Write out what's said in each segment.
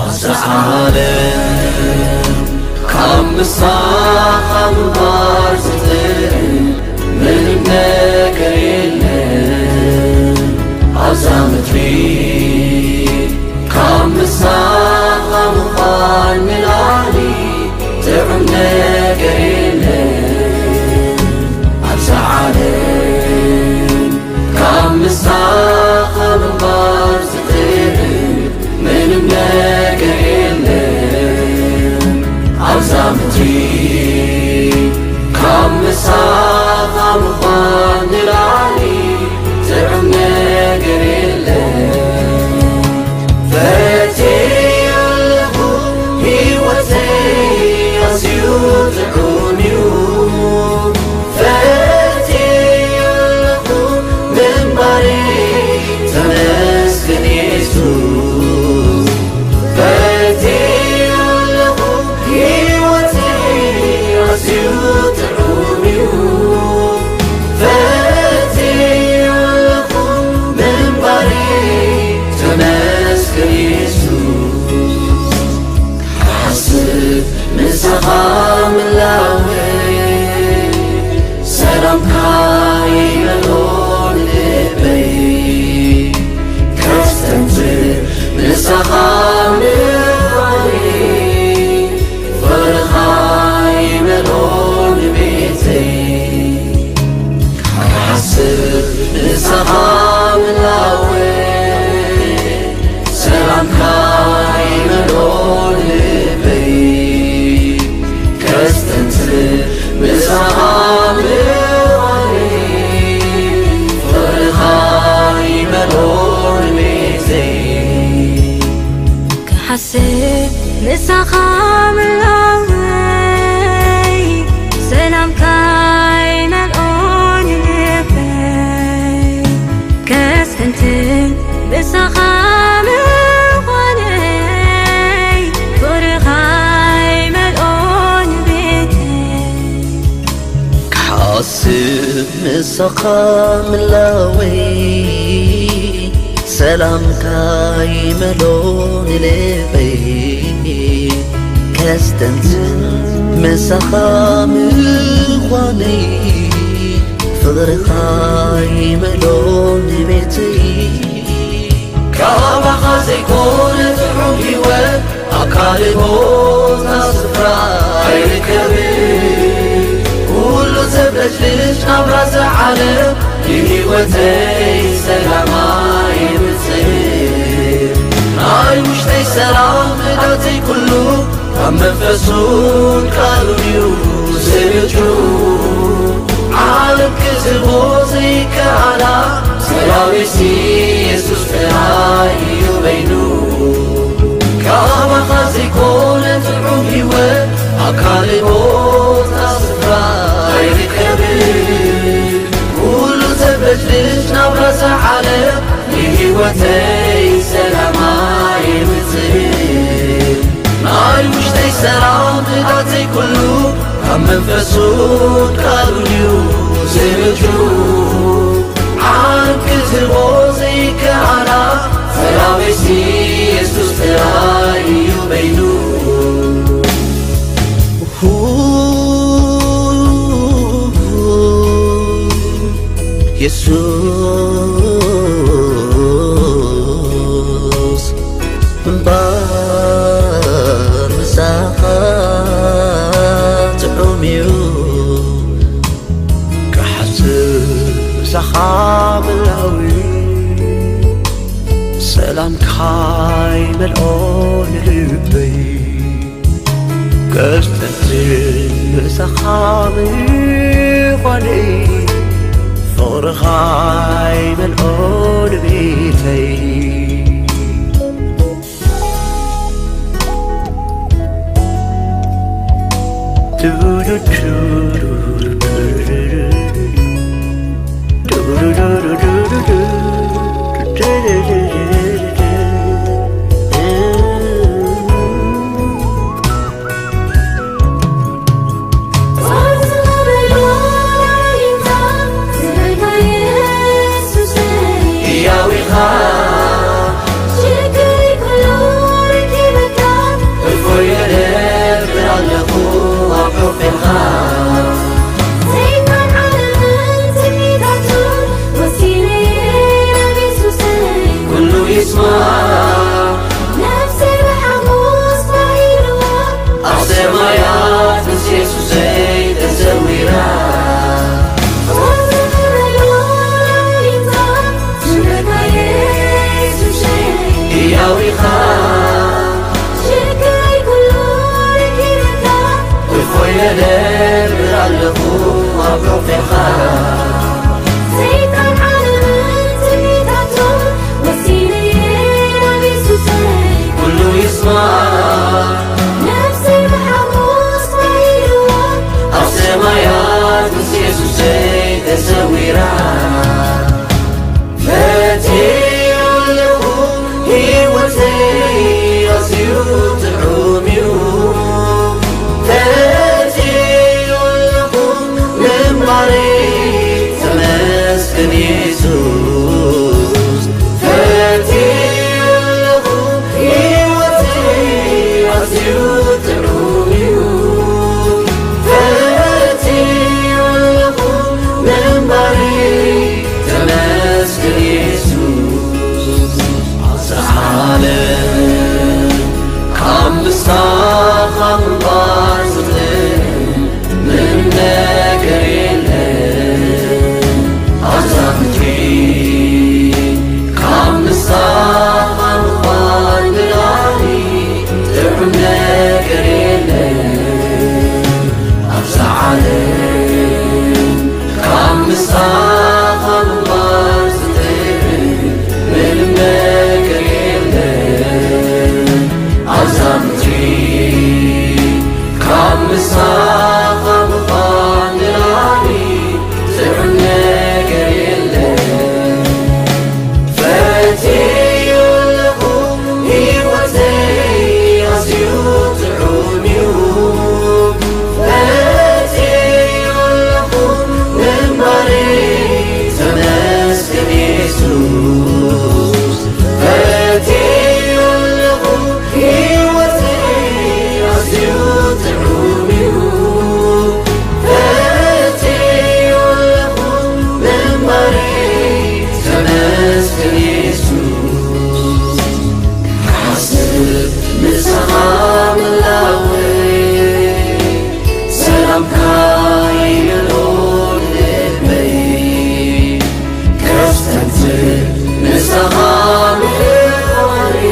ኣዛ ዓለም ካብ ምሳኻ ምንባር ዝጥዕም ምንም ነገር የለን። ኣብዛ ምድሪ ካብ ምሳኻ ምዃን ንላዕሊ ጥዑም ነገር የለን። ኣብዛ ዓለም ካብ ምሳኻ ምንባር ዝጥዕም ምንም ነገር የለን። ኣብዛ ምድሪ ካብ ምሳኻ ምዃን ንላዕሊ ጥዑም ነገር የለን። ፈትየ ኣለኹ፣ ህይወተይ ኣዝዩ ጥዑም እዩ። ፈትየ ኣለኹ ምንባረይ፣ ተመስገን የሱስ። ፈትየ ኣለኹ፣ ህይወተይ ኣዝዩ ጥዑም እዩ። ፈትየ ኣለኹ ምንባረይ፣ ተመስገን የሱስ። ክሓስብ ምሳኻ ምላወይ፣ ሰላምካ ይመልኦ ልበይ። ከስተንትር ምሳኻ ምዃነይ፣ ፍቕርኻ ይመልኦ ንቤተይ። ክሓስብ ምሳኻ ምላወይ፣ ሰላምካ ይመልኦ ልበይ። ከስተንትር ምሳኻ ምዃነይ፣ ፍቕርኻ ይመልኦ ንቤተይ። ክሓስብ ምሳኻ ምላወይ፣ ሰላምካ ይመልኦ ልበይ። ከስተንትን ምሳኻ ምዃነይ፣ ፍቕርኻ ይመልኦ ቤተይ። ክሓስብ ምሳኻ ምላወይ፣ ሰላምካ ይመልኦ ልበይ። ከስተንትን ምሳኻ ምዃነይ፣ ፍቕርኻ ይመልኦ ንቤተይ። ካባኻ ዘይኮነ ጥዑም ህይወት ኣብ ካልእ ቦታ ስፍራ ኣይርከብን። ኩሉ ዘብለጭልጭ ናብራ እዛ ዓለም ንህይወተይ ሰላም ኣየምጽእን። ናይ ውሽጠይ ሰላም ዕዳተይ ኩሉ ካብ መንፈሱን ቃሉን እዩ ዝምንጩ። ዓለም ክትህቦ ዘይከኣላ ሰላም የሱስ ጥራይ እዩ በይኑ። ካባኻ ዘይኮነ ጥዑም ህይወት ኣብ ካልእ ቦታ ስፍራ ኣይርከብን። ኩሉ ዘብለጭልጭ ናብራ እዛ ዓለም ንህይወተይ ሰላም ኣየምጽእን። ናይ ውሽጠይ ሰላም ዕዳተይ ኩሉ ካብ መንፈሱን ቃሉን እዩ ዝምንጩ። ዓለም ክትህቦ ዘይከኣላ ሰላመይሲ የሱስ ጥራይ እዩ በይኑ። የሱስ እምበር ምሳኻ ጥዑም እዩ። ክሓስብ ምሳኻ ምላዊ፣ ሰላምካ ይመልኦ ንልበይ። ከስተንትን ምሳኻ ምዃነይ፣ ፍቕርኻ ይመልኦ ንቤተይ። ሰይጣን ዓለምን ትምኒታቱን ወሲነ ናብ የሱሰይ ኩሉ ይስማዕ። ነፍሰይ ብሓጎስ ባሂልዋ ኣብ ሰማያት ምስ የሱሰይ ተሰዊራ። ሕያው ኢኻ ሽግረይ ኩሉ ረኪበካ እፎይ እደብር ኣለኹ ኣብ ሮፌኻ። ሰይጣን ዓለምን ትምኒታቱን ወሲነ ናብ የሱሰይ ኩሉ ይስማዕ። ነፍሰይ ብሓጎስ ባሂልዋ ኣብ ሰማያት ምስ የሱሰይ ተሰዊራ። ፈትየዮ ኣለኹ ህይወተይ ኣዝዩ ጥዑም እዩ። ፈትየዮ ኣለኹ ምንባረይ ተመስገን የሱስ። ፈትየዮ ኣለኹ ህይወተይ ኣዝዩ ጥዑም እዩ። ፈትየዮ ኣለኹ ምንባረይ ተመስገን የሱስ። ኣብዛ ዓለም ካብ ምሳኻ ምንባር ዝጥዕም ምንም ነገር የለን። ኣብዛ ምድሪ ካብ ምሳኻ ምንባር ንላዕሊ ጥዑም ነገር የለን። ኣብዛ ዓለም ካብ ምሳኻ ምንባር ዝጥዕም ምንም ነገር የለን። ኣብዛ ምድሪ ካብ ምሳኻ ምዃን ንላዕሊ ጥዑም ነገር የለን። ፈትየዮ ኣለኹ ህይወተይ ኣዝዩ ጥዑም እዩ። ፈትየዮ ኣለኹ ምንባረይ ተመስገን የሱስ። ፈትየዮ ኣለኹ ህይወተይ ኣዝዩ ጥዑም እዩ። ፈትየዮ ኣለኹ ምንባረይ ተመስገን የሱስ። ክሓስብ ምሳኻ ምህላወይ ሰላምካ ይመልኦ ልበይ። ከስተንትን ምሳኻ ምዃነይ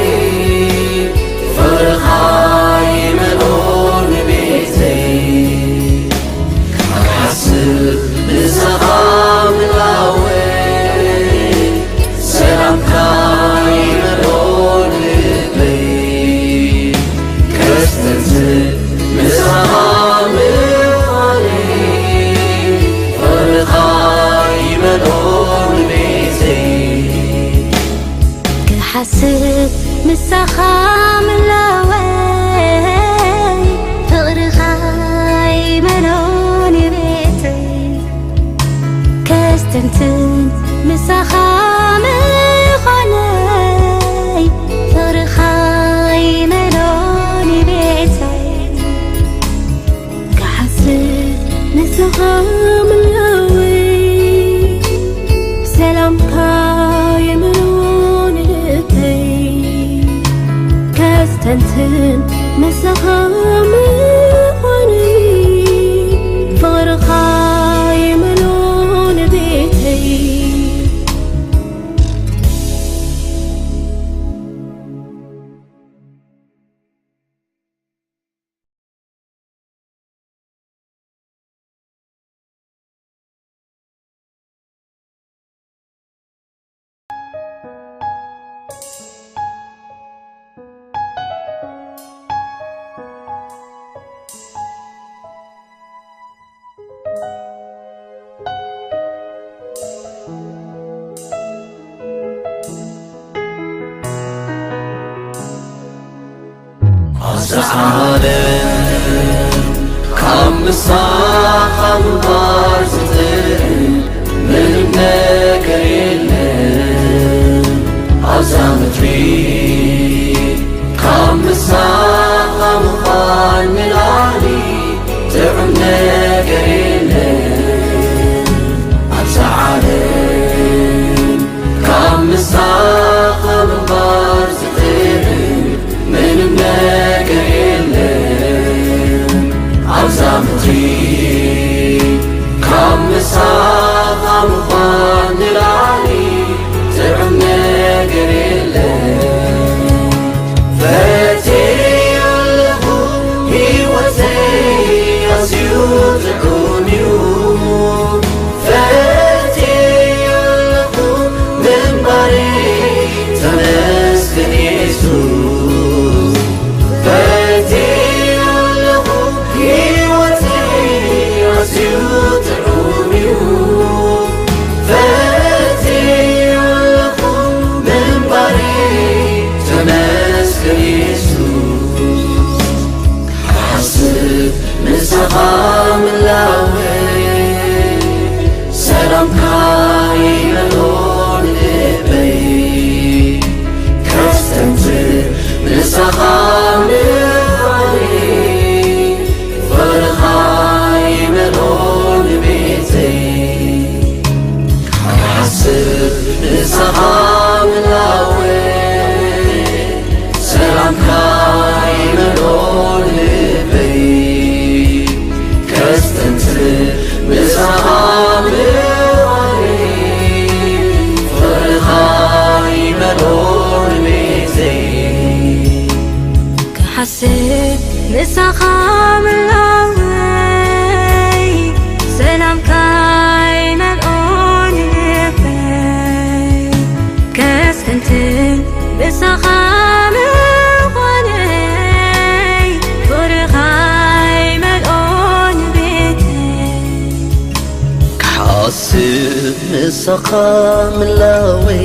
ፍቕርኻ ይመልኦ ንቤተይ። ክሓስብ ምሳኻ ምህላወይ ሰላምካ ይመልኦ ልበይ። ከስተንትን ምሳኻ ምዃነይ ፍቕርኻ ይመልኦ ንቤተይ። ክሓስብ ምሳኻ ምህላወይ ፍቕርኻ ይመልኦ ንቤተይ። ከስተንትን ምሳኻ ምዃነይ ፍቕርኻ ይመልኦ ንቤተይ። ክሓስብ ምሳኻ ምህላወይ ሰላምካ ይመልኦ ንልበይ። ከስተንትን ምሳኻ ምዃነይ ፍቕርኻ ይመልኦ ንቤተይ። ኣብዛ ዓለም ካብ ምሳኻ ምንባር ዝጥዕም ምንም ነገር የለን። ኣብዛ ምድሪ ካብ ምሳኻ ምዃን ንላዕሊ ጥዑም ካይመልኦ ንልበይ ከስተንትር ንስኻ ምዃነይ ፍቕርኻ ይመልኦ ንቤተይ። ክሓስብ ንስኻ ምህላወይ ሰላምካ ይመልኦ ልበይ። ከስተንትር ምሳኻ ምዃነይ ፍቕርኻ ይመልኦ ልቤተይ። ክሓስብ ምሳኻ ምህላወይ ሰላምካ ይመልኦ ልበይ። ከስተንትን ምሳኻ ምዃነይ ፍቕርኻ ይመልኦ ልቤተይ። ክሓስብ ምሳኻ ምህላወይ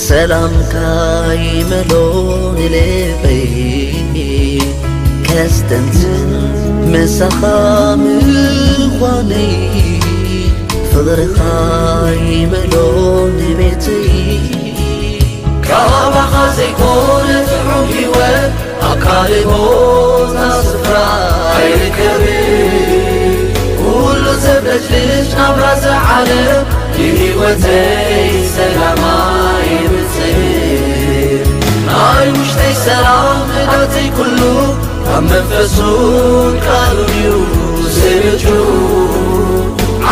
ሰላምካ ይመልኦ ልበይ። ከስተንትን ምሳኻ ምዃነይ ፍቕርኻ ይመልኦ ልቤተይ። ካባኻ ዘይኮነ ጥዑም ህይወት ኣብ ካልእ ቦታ ስፍራ ኣይርከብን። ኩሉ ዘብለጭልጭ ናብራ እዚ ዓለም ንህይወተይ ሰላም ኣይምጽእን። ናይ ውሽጠይ ሰላም ንዳተይ ኩሉ ካብ መንፈሱን ቃሉን እዩ ዝምንጩ።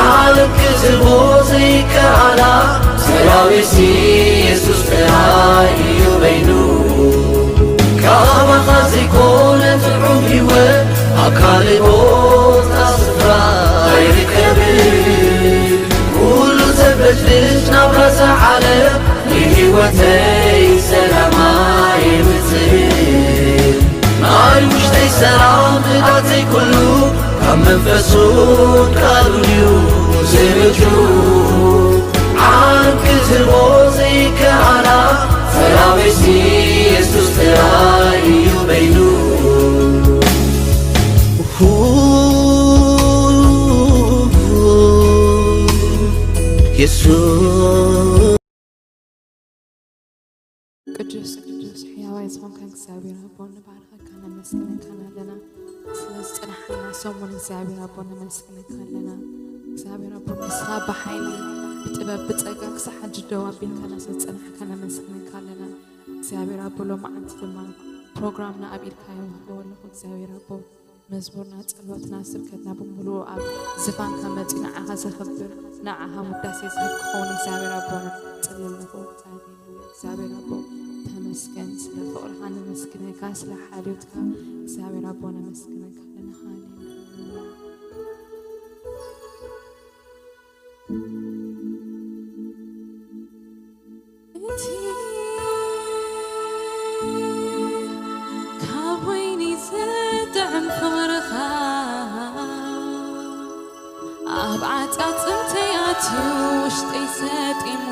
ዓለም ክትህቦ ዘይከኣላ ሰላሜሲ የሱስ ጥራይ እዩ በይኑ። ካባኻ ዘይኮነ ጥዑም ህይወት ኣብ ካልእ ቦታ ስፍራ ኣይርከብን። ኩሉ ዘብለጭልጭ ናብራ እዛ ዓለም ንህይወተይ ሰላም ኣይምጽእን። ናይ ውሽጠይ ሰላም ንዳተይ ኩሉ ካብ መንፈሱን ቃሉን እዩ ዝምንጩ። ዓለም ክትህቦ ዘይከኣላ ሰላሜሲ የሱስ ጥራይ እዩ በይኑ። የሱስ። ቅዱስ ቅዱስ ሕያዋይ ዝኾንካ እግዚኣብሔር ኣቦ ንባርኸካ ነመስግነካን ኣለና። ስለ ዝጸናሕና ሰሙን እግዚኣብሔር ኣቦ ነመስግነካ ኣለና። እግዚኣብሔር ኣቦ ንስኻ ብሓይሊ ብጥበብ ብጸጋ ክሳብ ሕጂ ደው ኣቢልካና ስለ ዝጸናሕካ ነመስግነካ ኣለና። እግዚኣብሔር ኣቦ ሎማዓንቲ ድማ ፕሮግራምና ኣብ ኢድካ የውህቦ ኣለኹ እግዚኣብሔር ኣቦ። መዝሙርና፣ ጸሎትና፣ ስብከትና ብምሉኡ ኣብ ዝፋንካ መጺኡ ንዓኻ ዘኽብር፣ ንዓኻ ውዳሴ ዝህብ ክኸውን እግዚኣብሔር ኣቦና ጽሊ ኣለኹ። ሃሌሉያ። እግዚኣብሔር ኣቦ ተመስገን፣ ስለ ፍቕርኻ ነመስግነካ፣ ስለ ሓልዮትካ እግዚኣብሔር ኣቦ ነመስግነካ ኣለና። ሃሌሉያ። እቲ ካብ ወይኒ ዝጥዕም ፍቕርኻ ኣብ ዓጻጽምተይ ኣትዩ ውሽጠይ ሰጢሙ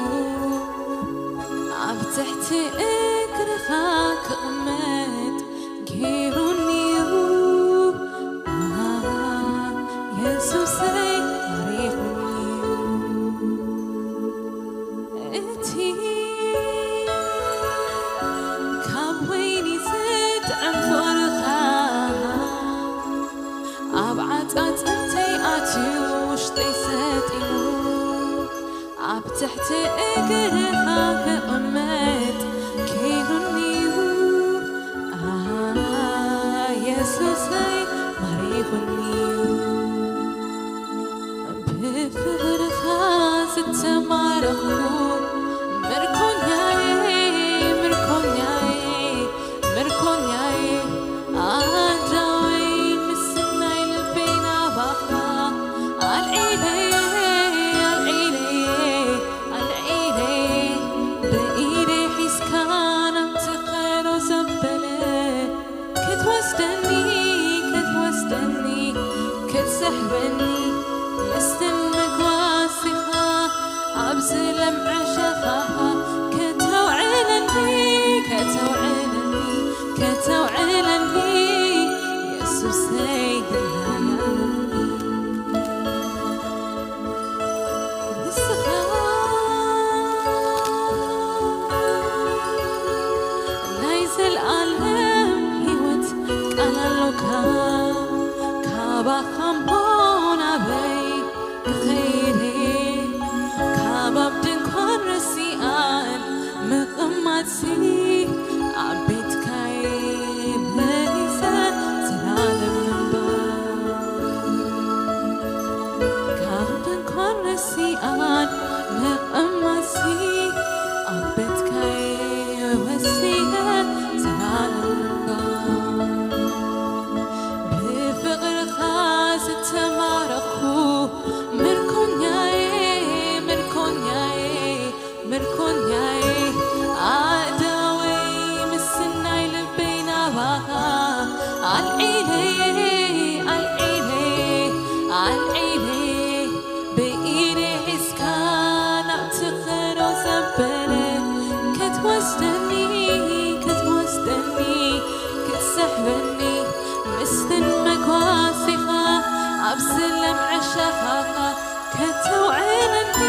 ኣብ ትሕቲ እግርኻ ክቕመጥ ገይሩኒዩ። ኣሃ፣ የሱሰይ ማሪኹኒዩ። እቲ ካብ ወይኒ ዝጥዕም ፍቕርኻ ኣብ ዓጻጽምተይ ኣትዩ ውሽጠይ ሰጢሙ ኣብ ትሕቲ እግርኻ ክቕመጥ ገይሩኒዩ። ኣሃ፣ የሱሰይ ማሪኹኒዩ። ብፍቕርኻ ዝተማረኽኩ ምርኮኛየ፣ ምርኮኛየ፣ ምርኮኛየ፣ ኣዳወይ ምስናይ ልበይ ናባኻ ኣልዒለየ፣ ኣልዒለየ፣ ኣልዒለየ፣ ብኢደይ ሒዝካ ናብቲ ከሎ ዘበለ ክትወስደኒ፣ ክትወስደኒ፣ ክትስሕበኒ ምስቲ መጓሲኻ ኣብዚ ለምዐ ሸኻኻ ከተውዕለኒ፣ ከተውዕለኒ፣ ከተውዕለኒ የሱሰይ ይላኒ። ካምቦ ናበይ ክኸይድ እየ? ካብ ኣብ ድንኳን ርሲኣን ምቕማጥሲ ኣብ ቤትካይ መሊሰ ዘላለም ምንባር። ካብ ድንኳን ርሲኣን ምቕማጥሲ ኣብ ቤትካይ ወሲነ ዘላለም ምንባር። ብፍቕርኻ ዝተማረኹ ምርኮኛዬ፣ ምርኮኛዬ፣ ምርኮኛዬ፣ ኣእዳወይ ምስናይ ልበይ ናባኻ ኣልዒለየ፣ ኣልዒለየ፣ ኣልዒለየ። ብኢደይ ሒዝካ ናብቲ ኸሮ ዘበለ ክትወስደኒ፣ ክትወስደኒ፣ ክትስሕበኒ ምስትን መጓሲኻ ኣብ ስለም ዕሸኻኻ ከተውዕለኒ፣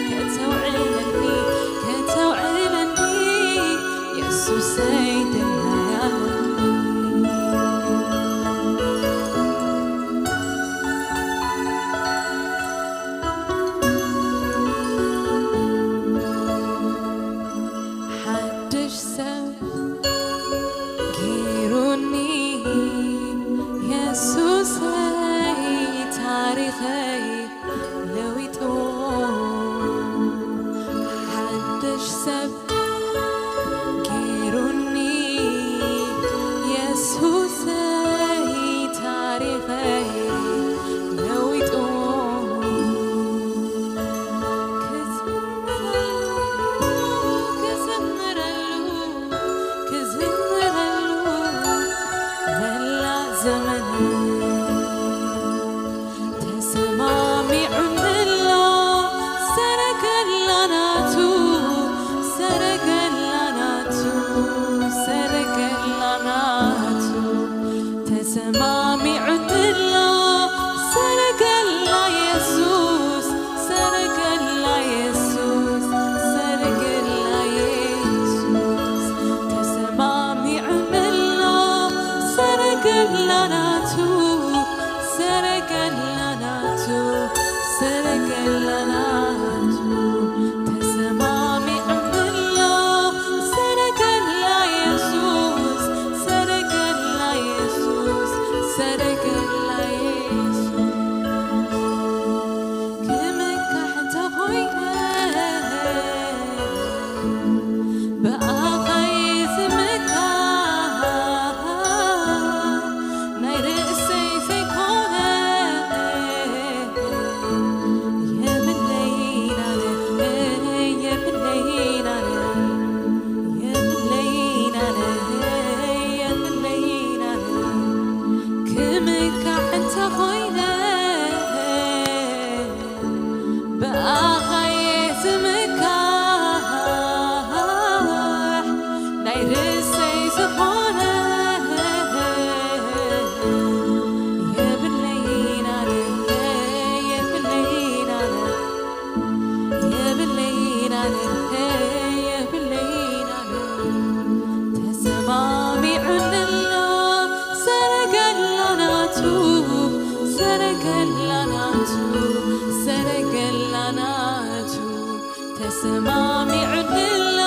ከተውዕለኒ፣ ከተውዕለኒ የሱሰይ ድላያለኒ። ሓድሽ ሰብ ገይሩኒ የሱሰይ፣ ታሪኸይ ለዊጡ። ሓድሽ ሰብ ገይሩኒ የሱሰይ፣ ታሪኸይ ለዊጡ። ክዝምረሉ፣ ክዝምረሉ፣ ክዝምረሉ መላእ ዘመነይ። ተሰማሚዑኒ ኣሎ ሰረገላ ናቱ፣ ሰረገላ ናቱ፣ ሰረገላ ናቱ። ተሰማሚዑኒ ኣሎ ሰረገላ የሱስ፣ ሰረገላ የሱስ፣ ሰረገላ የሱስ። ተሰማሚዑኒ ኣሎ ሰረገላ ናቱ፣ ሰረገላ ናቱ፣ ሰረገላ ናቱ። ተሰማሚዑኒ ኣሎ ሰረገላ የሱስ፣ ሰረገላ የሱስ፣ ሰረገላ የሱስ። ክምካሕ እንተኾይነ ብኣኻ እየ ዝምካሕ፣ ናይ ርእሰይ ዘይኮነ የብለይን ኣነ፣ የብለይን ኣነ፣ የብለይን ኣነ፣ የብለይን ኣነ። ክምካሕ እንተኾይነ ብኣኻ እየ ዝምካሕ፣ ናይ ርእሰይ ዝኾነ የብለይን ኣነ፣ የብለይን ኣነ፣ የብለይን ኣነ፣ የብለይን ኣነ። ተሰማሚዑኒ ኣሎ ሰረገላ ናቱ፣ ሰረገላ ናቱ፣ ሰረገላ ናቱ። ተሰማሚዑኒ ኣሎ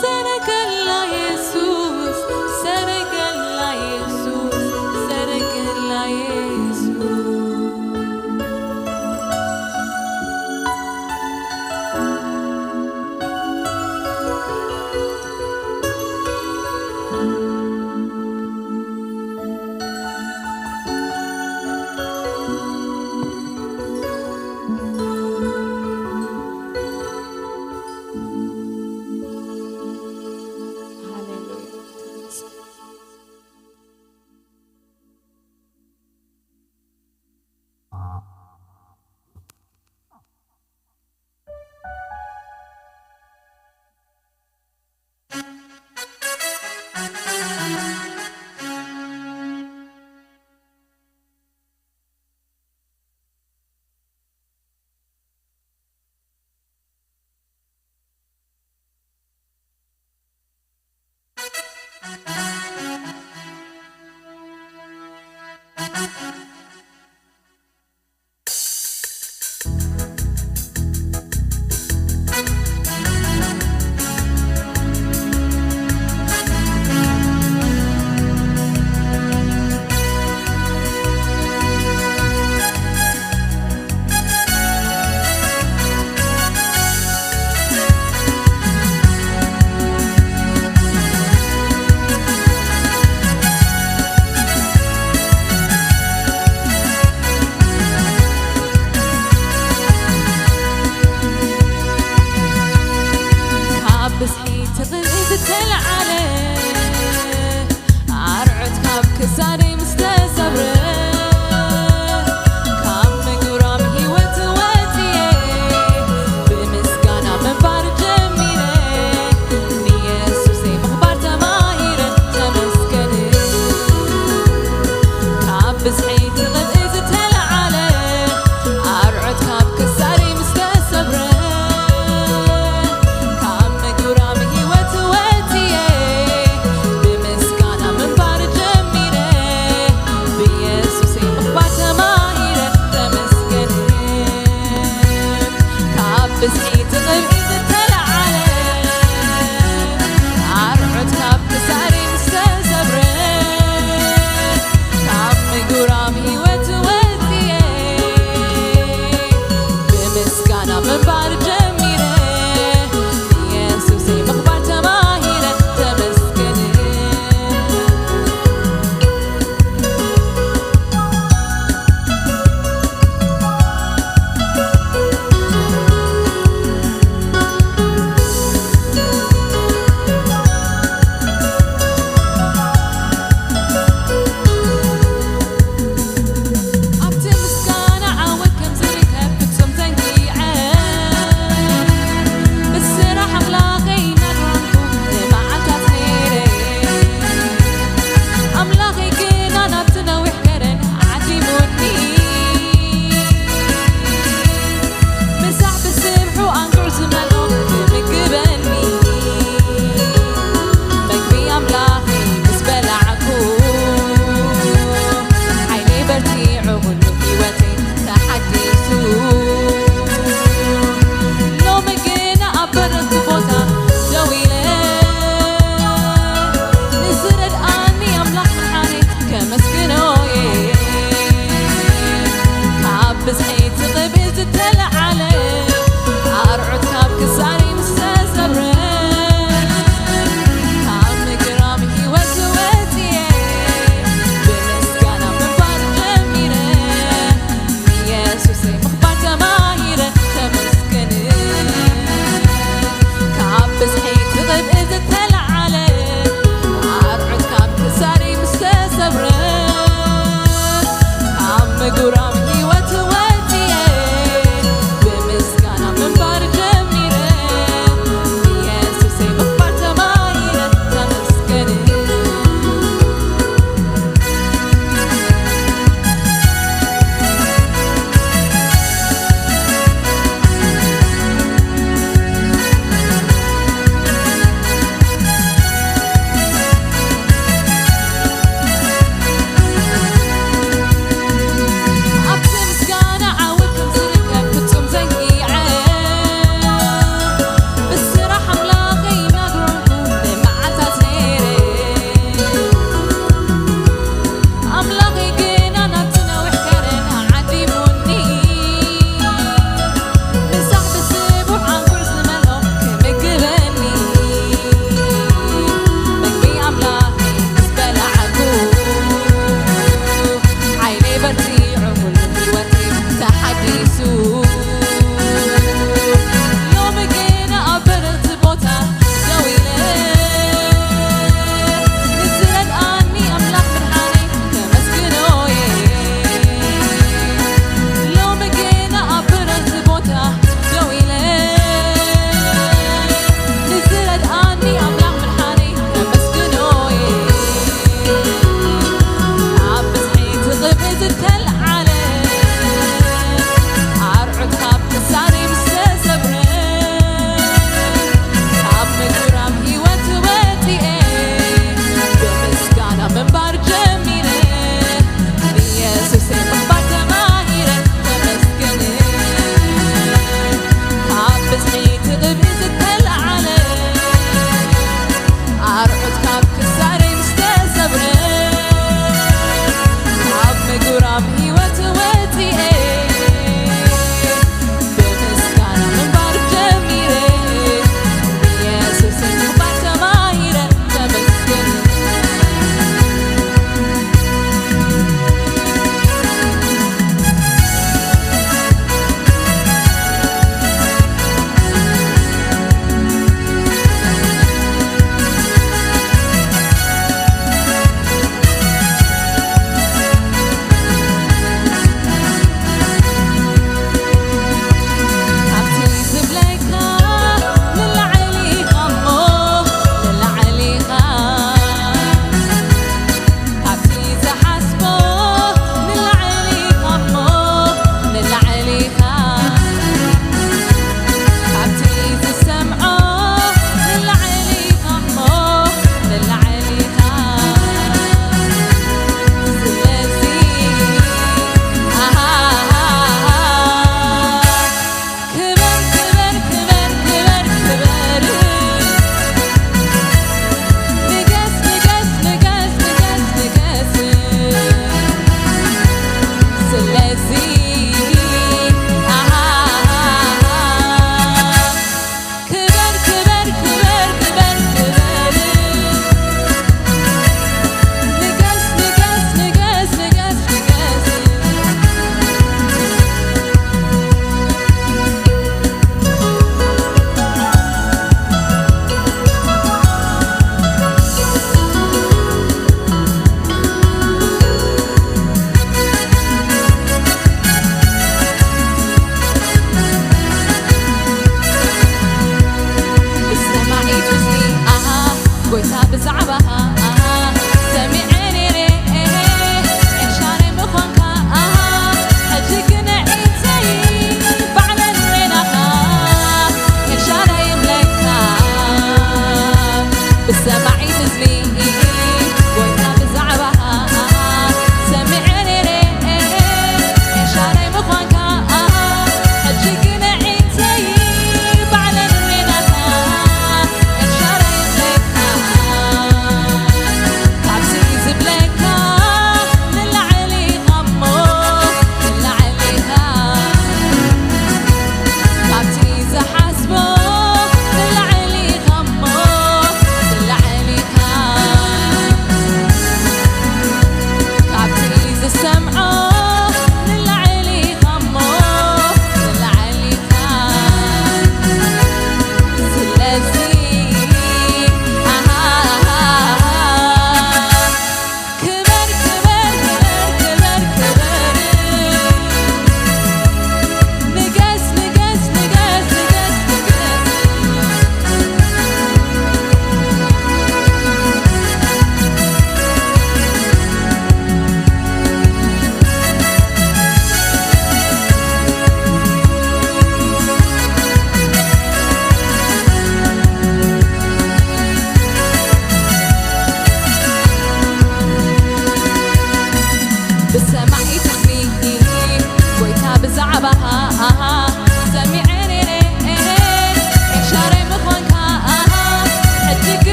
ሰረገላ የሱስ፣ ሰረገላ የሱስ፣ ሰረገላ የሱስ።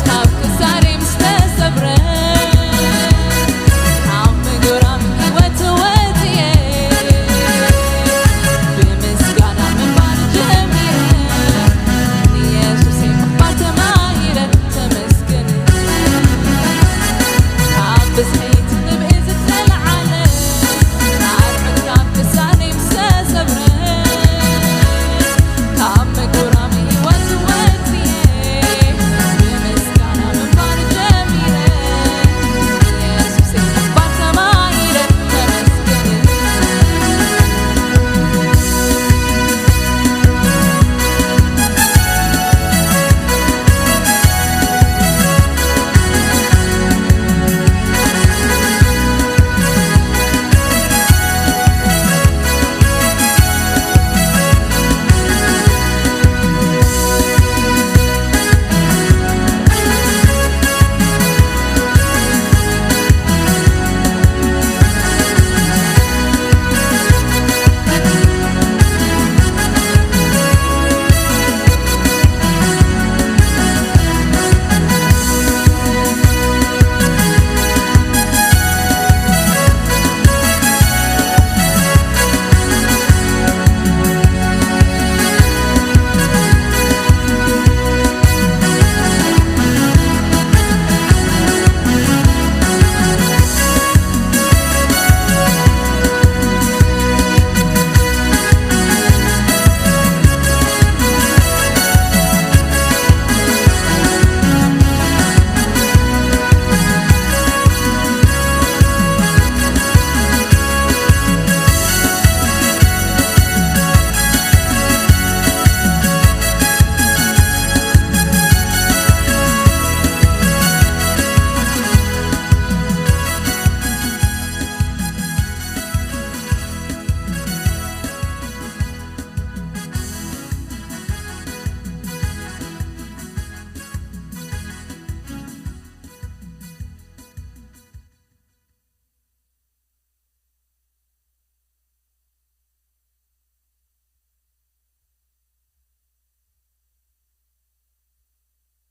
ካብ ክሳደይ ምስ ተሰብረ፣ ካብ ምጉራም ህይወት ወጽየ፣ ብምስጋና ምንባር ጀሚረ፣ ንየሱሰይ ምኽባር ተማሂረ፣ ተመስገን። ካብ ብዝሒ ትንብኢ ዝተለዓለ፣ ኣርዑት ካብ ክሳደይ ምስ ተሰብረ፣ ካብ ምጉራም ህይወት ወጽየ፣ ብምስጋና ምንባር ጀሚረ፣ ንየሱሰይ ምኽባር ተማሂረ፣ ተመስገን።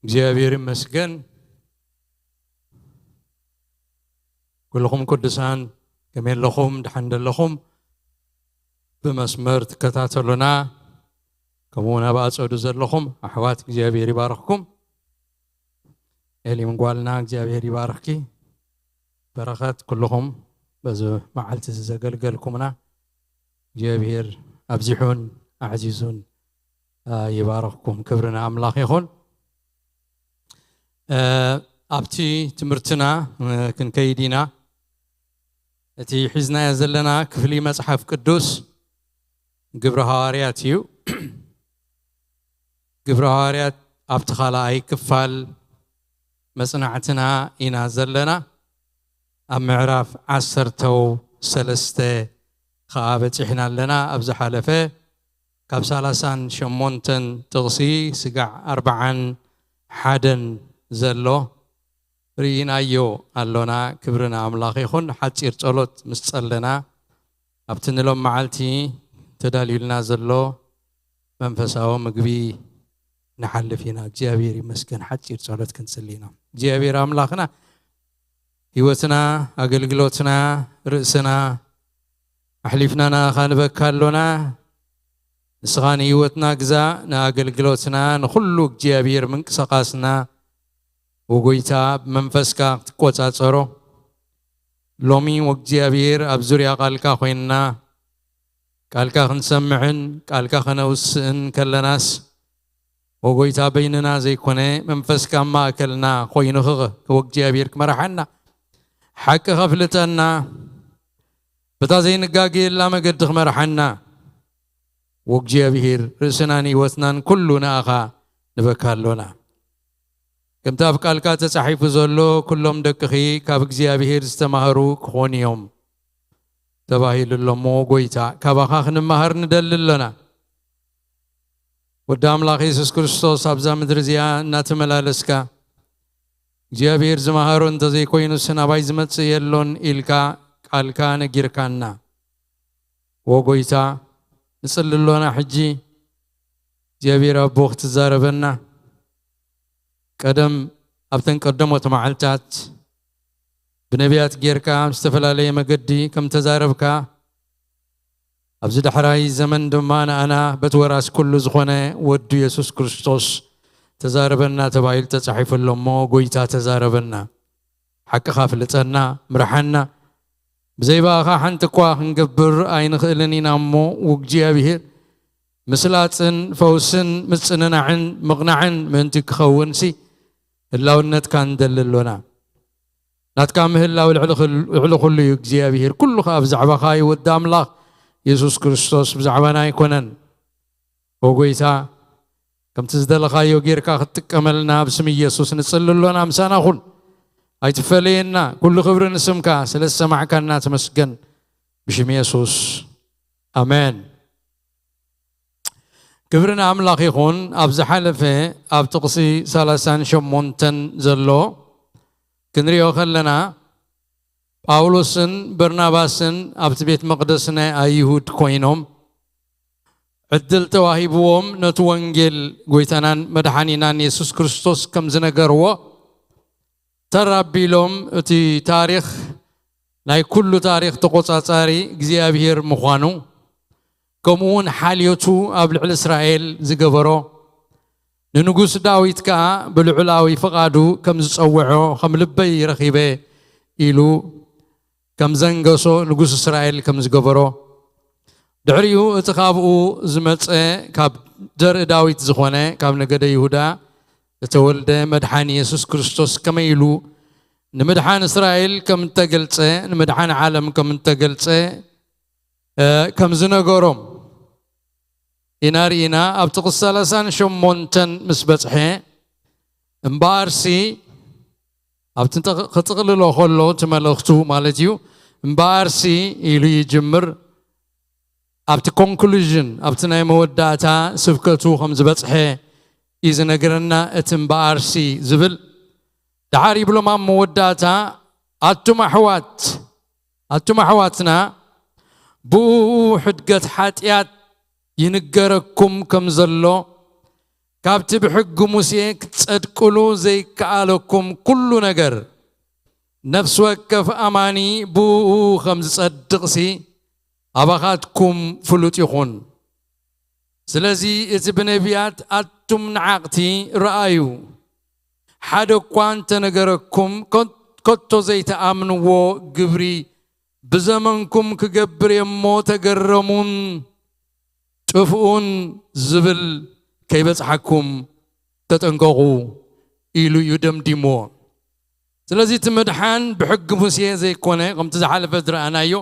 እግዚኣብሔር ይመስገን። ኩልኹም ቅዱሳን ከመይ ኣለኹም? ደሓን ደለኹም? ብመስመር ትከታተሉና፣ ከምኡ እውን ኣብ ኣጸዱ ዘለኹም ኣሕዋት እግዚኣብሔር ይባርኽኩም። ኤሊም ጓልና እግዚኣብሔር ይባርኽኪ። በረኸት ኩልኹም በዚ መዓልቲ እዚ ዘገልገልኩምና እግዚኣብሔር ኣብዚሑን ኣዕዚዙን፣ አ፣ ይባርኽኩም። ክብሪ ንኣምላኽ ይኹን። እ፣ ኣብቲ ትምህርትና፣ እ፣ ክንከይድ ኢና። እቲ ሒዝናዮ ዘለና ክፍሊ መጽሓፍ ቅዱስ ግብሪ ሃዋርያት እዩ። ግብሪ ሃዋርያት ኣብቲ ካልኣይ ክፋል መጽናዕትና ኢና ዘለና። ኣብ ምዕራፍ ዓሰርተው ሰለስተ ኸኣ በጺሕና ኣለና። ኣብ ዝሓለፈ ካብ ሰላሳን ሸሞንተን ጥቕሲ ስጋዕ ኣርብዓን ሓደን ዘሎ ርኢናዮ ኣሎና። ክብሪ ንኣምላኽ ይኹን። ሓጺር ጸሎት ምስ ጸለና፣ ኣብቲ ንሎም መዓልቲ ተዳልዩልና ዘሎ መንፈሳዊ ምግቢ ንሓልፍ ኢና። እግዚኣብሔር ይመስገን። ሓጺር ጸሎት ክንጽሊ ኢና። እግዚኣብሔር ኣምላኽና፣ ህይወትና፣ ኣገልግሎትና፣ ርእስና ኣሕሊፍና ንኣኻ ንበካ ኣሎና። ንስኻ ንህይወትና ግዛእ፣ ንኣገልግሎትና፣ ንኹሉ እግዚኣብሔር ምንቅስቓስና ወጎይታ ብመንፈስካ ክትቆጻጸሮ። ሎሚ ወእግዚኣብሔር ኣብ ዙርያ ቃልካ ኮይንና ቃልካ ክንሰምዕን ቃልካ ከነውስእን ከለናስ፣ ወጎይታ በይንና ዘይኮነ መንፈስካ ኣብ ማእከልና ኮይኑ ክኽ-፣ ወእግዚኣብሔር ክመርሓና፣ ሓቂ ከፍልጠና፣ በታ ዘይንጋገየላ መገዲ ክመርሓና፣ ወእግዚኣብሔር ርእስናን ህይወትናን ኩሉ ንኣኻ ንበካ ኣሎና። ከምቲ ኣብ ቃልካ ተጻሒፉ ዘሎ፣ "ኩሎም ደቅኺ ካብ እግዚኣብሔር ዝተማህሩ ክኾኑ እዮም" ተባሂሉ ኣሎ። እሞ ጎይታ፣ ካባኻ ክንመሃር ንደሊ ኣሎና። ወዲ ኣምላኽ የሱስ ክርስቶስ ኣብዛ ምድሪ እዚኣ እናተመላለስካ፣ እግዚኣብሔር ዝመሃሮ እንተዘይኮይኑስ ናባይ ዝመጽእ የሎን ኢልካ ቃልካ ነጊርካና። ዎ ጎይታ፣ ንጽሊ ኣሎና ሕጂ። እግዚኣብሔር ኣቦ ክትዛረበና፣ ቀደም ኣብተን ቀደሞት መዓልታት ብነቢያት ጌርካ ኣብ ዝተፈላለየ መገዲ ከም ተዛረብካ፣ ኣብዚ ዳሕራይ ዘመን ድማ ንኣና በቲ ወራስ ኩሉ ዝኾነ ወዱ የሱስ ክርስቶስ ተዛረበና ተባሂሉ ተጻሒፉ ኣሎ እሞ፣ ጎይታ ተዛረበና። ሓቅኻ ፍልጠና፣ ምርሓና። ብዘይ ብኣኻ ሓንቲ እኳ ክንገብር ኣይንኽእልን ኢና እሞ፣ እግዚኣብሄር ምስላጥን ፈውስን ምጽንናዕን ምቕናዕን ምእንቲ ክኸውንሲ ህላውነትካ ንደሊ ኣሎና። ናትካ ምህላው ልዕሊ ክል-፣ ልዕሊ ኩሉ እዩ እግዚኣብሄር። ኩሉ ኸኣ ብዛዕባኻ እዩ ወዲ ኣምላኽ የሱስ ክርስቶስ፣ ብዛዕባና ኣይኮነን። ኦ ጎይታ፣ ከምቲ ዝደለኻዮ ጌርካ ክትጥቀመልና ብስም ኢየሱስ ንጽሊ ኣሎና። ምሳና ኩን፣ ኣይትፈለየና። ኩሉ ክብሪ ንስምካ፣ ስለ ዝሰማዕካና ተመስገን። ብሽም የሱስ፣ ኣሜን። ክብሪ ንኣምላኽ ይኹን። ኣብ ዝሓለፈ ኣብ ጥቕሲ ሰላሳን ሸሞንተን ዘሎ ክንሪኦ ከለና፣ ጳውሎስን በርናባስን ኣብቲ ቤት መቕደስ ናይ ኣይሁድ ኮይኖም፣ ዕድል ተዋሂብዎም ነቲ ወንጌል ጎይታናን መድሓኒናን የሱስ ክርስቶስ ከም ዝነገርዎ፣ ተር ኣቢሎም እቲ ታሪኽ ናይ ኩሉ ታሪኽ ተቖጻጻሪ እግዚኣብሄር ምዃኑ፣ ከምኡ እውን ሓልዮቱ ኣብ ልዕሊ እስራኤል ዝገበሮ፣ ንንጉስ ዳዊት ከኣ ብልዑላዊ ፍቓዱ ከም ዝጸውዖ፣ ከም ልበይ ረኺበ ኢሉ ከም ዘንገሶ፣ ንጉስ እስራኤል ከም ዝገበሮ፣ ድሕሪኡ እቲ ካብኡ ዝመጸ፣ ካብ ዘርኢ ዳዊት ዝኾነ፣ ካብ ነገደ ይሁዳ እተወልደ መድሓኒ የሱስ ክርስቶስ ከመይ ኢሉ ንምድሓን እስራኤል ከም እተገልጸ፣ ንምድሓን ዓለም ከም እተገልጸ፣ እ፣ ከም ዝነገሮም ኢና ርኢና። ኣብ ጥቕሲ ሰላሳን ሸሞንተን ምስ በጽሐ፣ እምበኣርሲ፣ ኣብቲ ንጠቕ-፣ ክጥቕልሎ ከሎ እቲ መልእኽቱ ማለት እዩ፣ እምበኣርሲ ኢሉ ይጅምር። ኣብቲ ኮንክሉዥን፣ ኣብቲ ናይ መወዳእታ ስብከቱ ከም ዝበጽሐ እዩ ዝነግረና። እቲ እምበኣርሲ ዝብል፣ ደሓር ይብሎም ኣብ መወዳእታ፣ ኣቱም ኣሕዋት፣ ኣቱም ኣሕዋትና፣ ብኡ ሕድገት ሓጢኣት ይንገረኩም ከም ዘሎ፣ ካብቲ ብሕጊ ሙሴ ክትጸድቅሉ ዘይከኣለኩም ኩሉ ነገር፣ ነፍሲ ወከፍ ኣማኒ ብኡ ከም ዝጸድቕሲ ኣባኻትኩም ፍሉጥ ይኹን። ስለዚ እቲ ብነቢያት፣ ኣቱም ነዓቕቲ፣ ረኣዩ፣ ሓደ እኳ እንተነገረኩም፣ ከ-፣ ከቶ ዘይተኣምንዎ ግብሪ ብዘመንኩም ክገብር እየ እሞ ተገረሙን ጥፍኡን ዝብል ከይበጽሓኩም ተጠንቀቑ ኢሉ እዩ ደምዲምዎ። ስለዚ እቲ ምድሓን ብሕጊ ሙሴ ዘይኮነ፣ ከምቲ ዝሓለፈ ዝረኣናዮ፣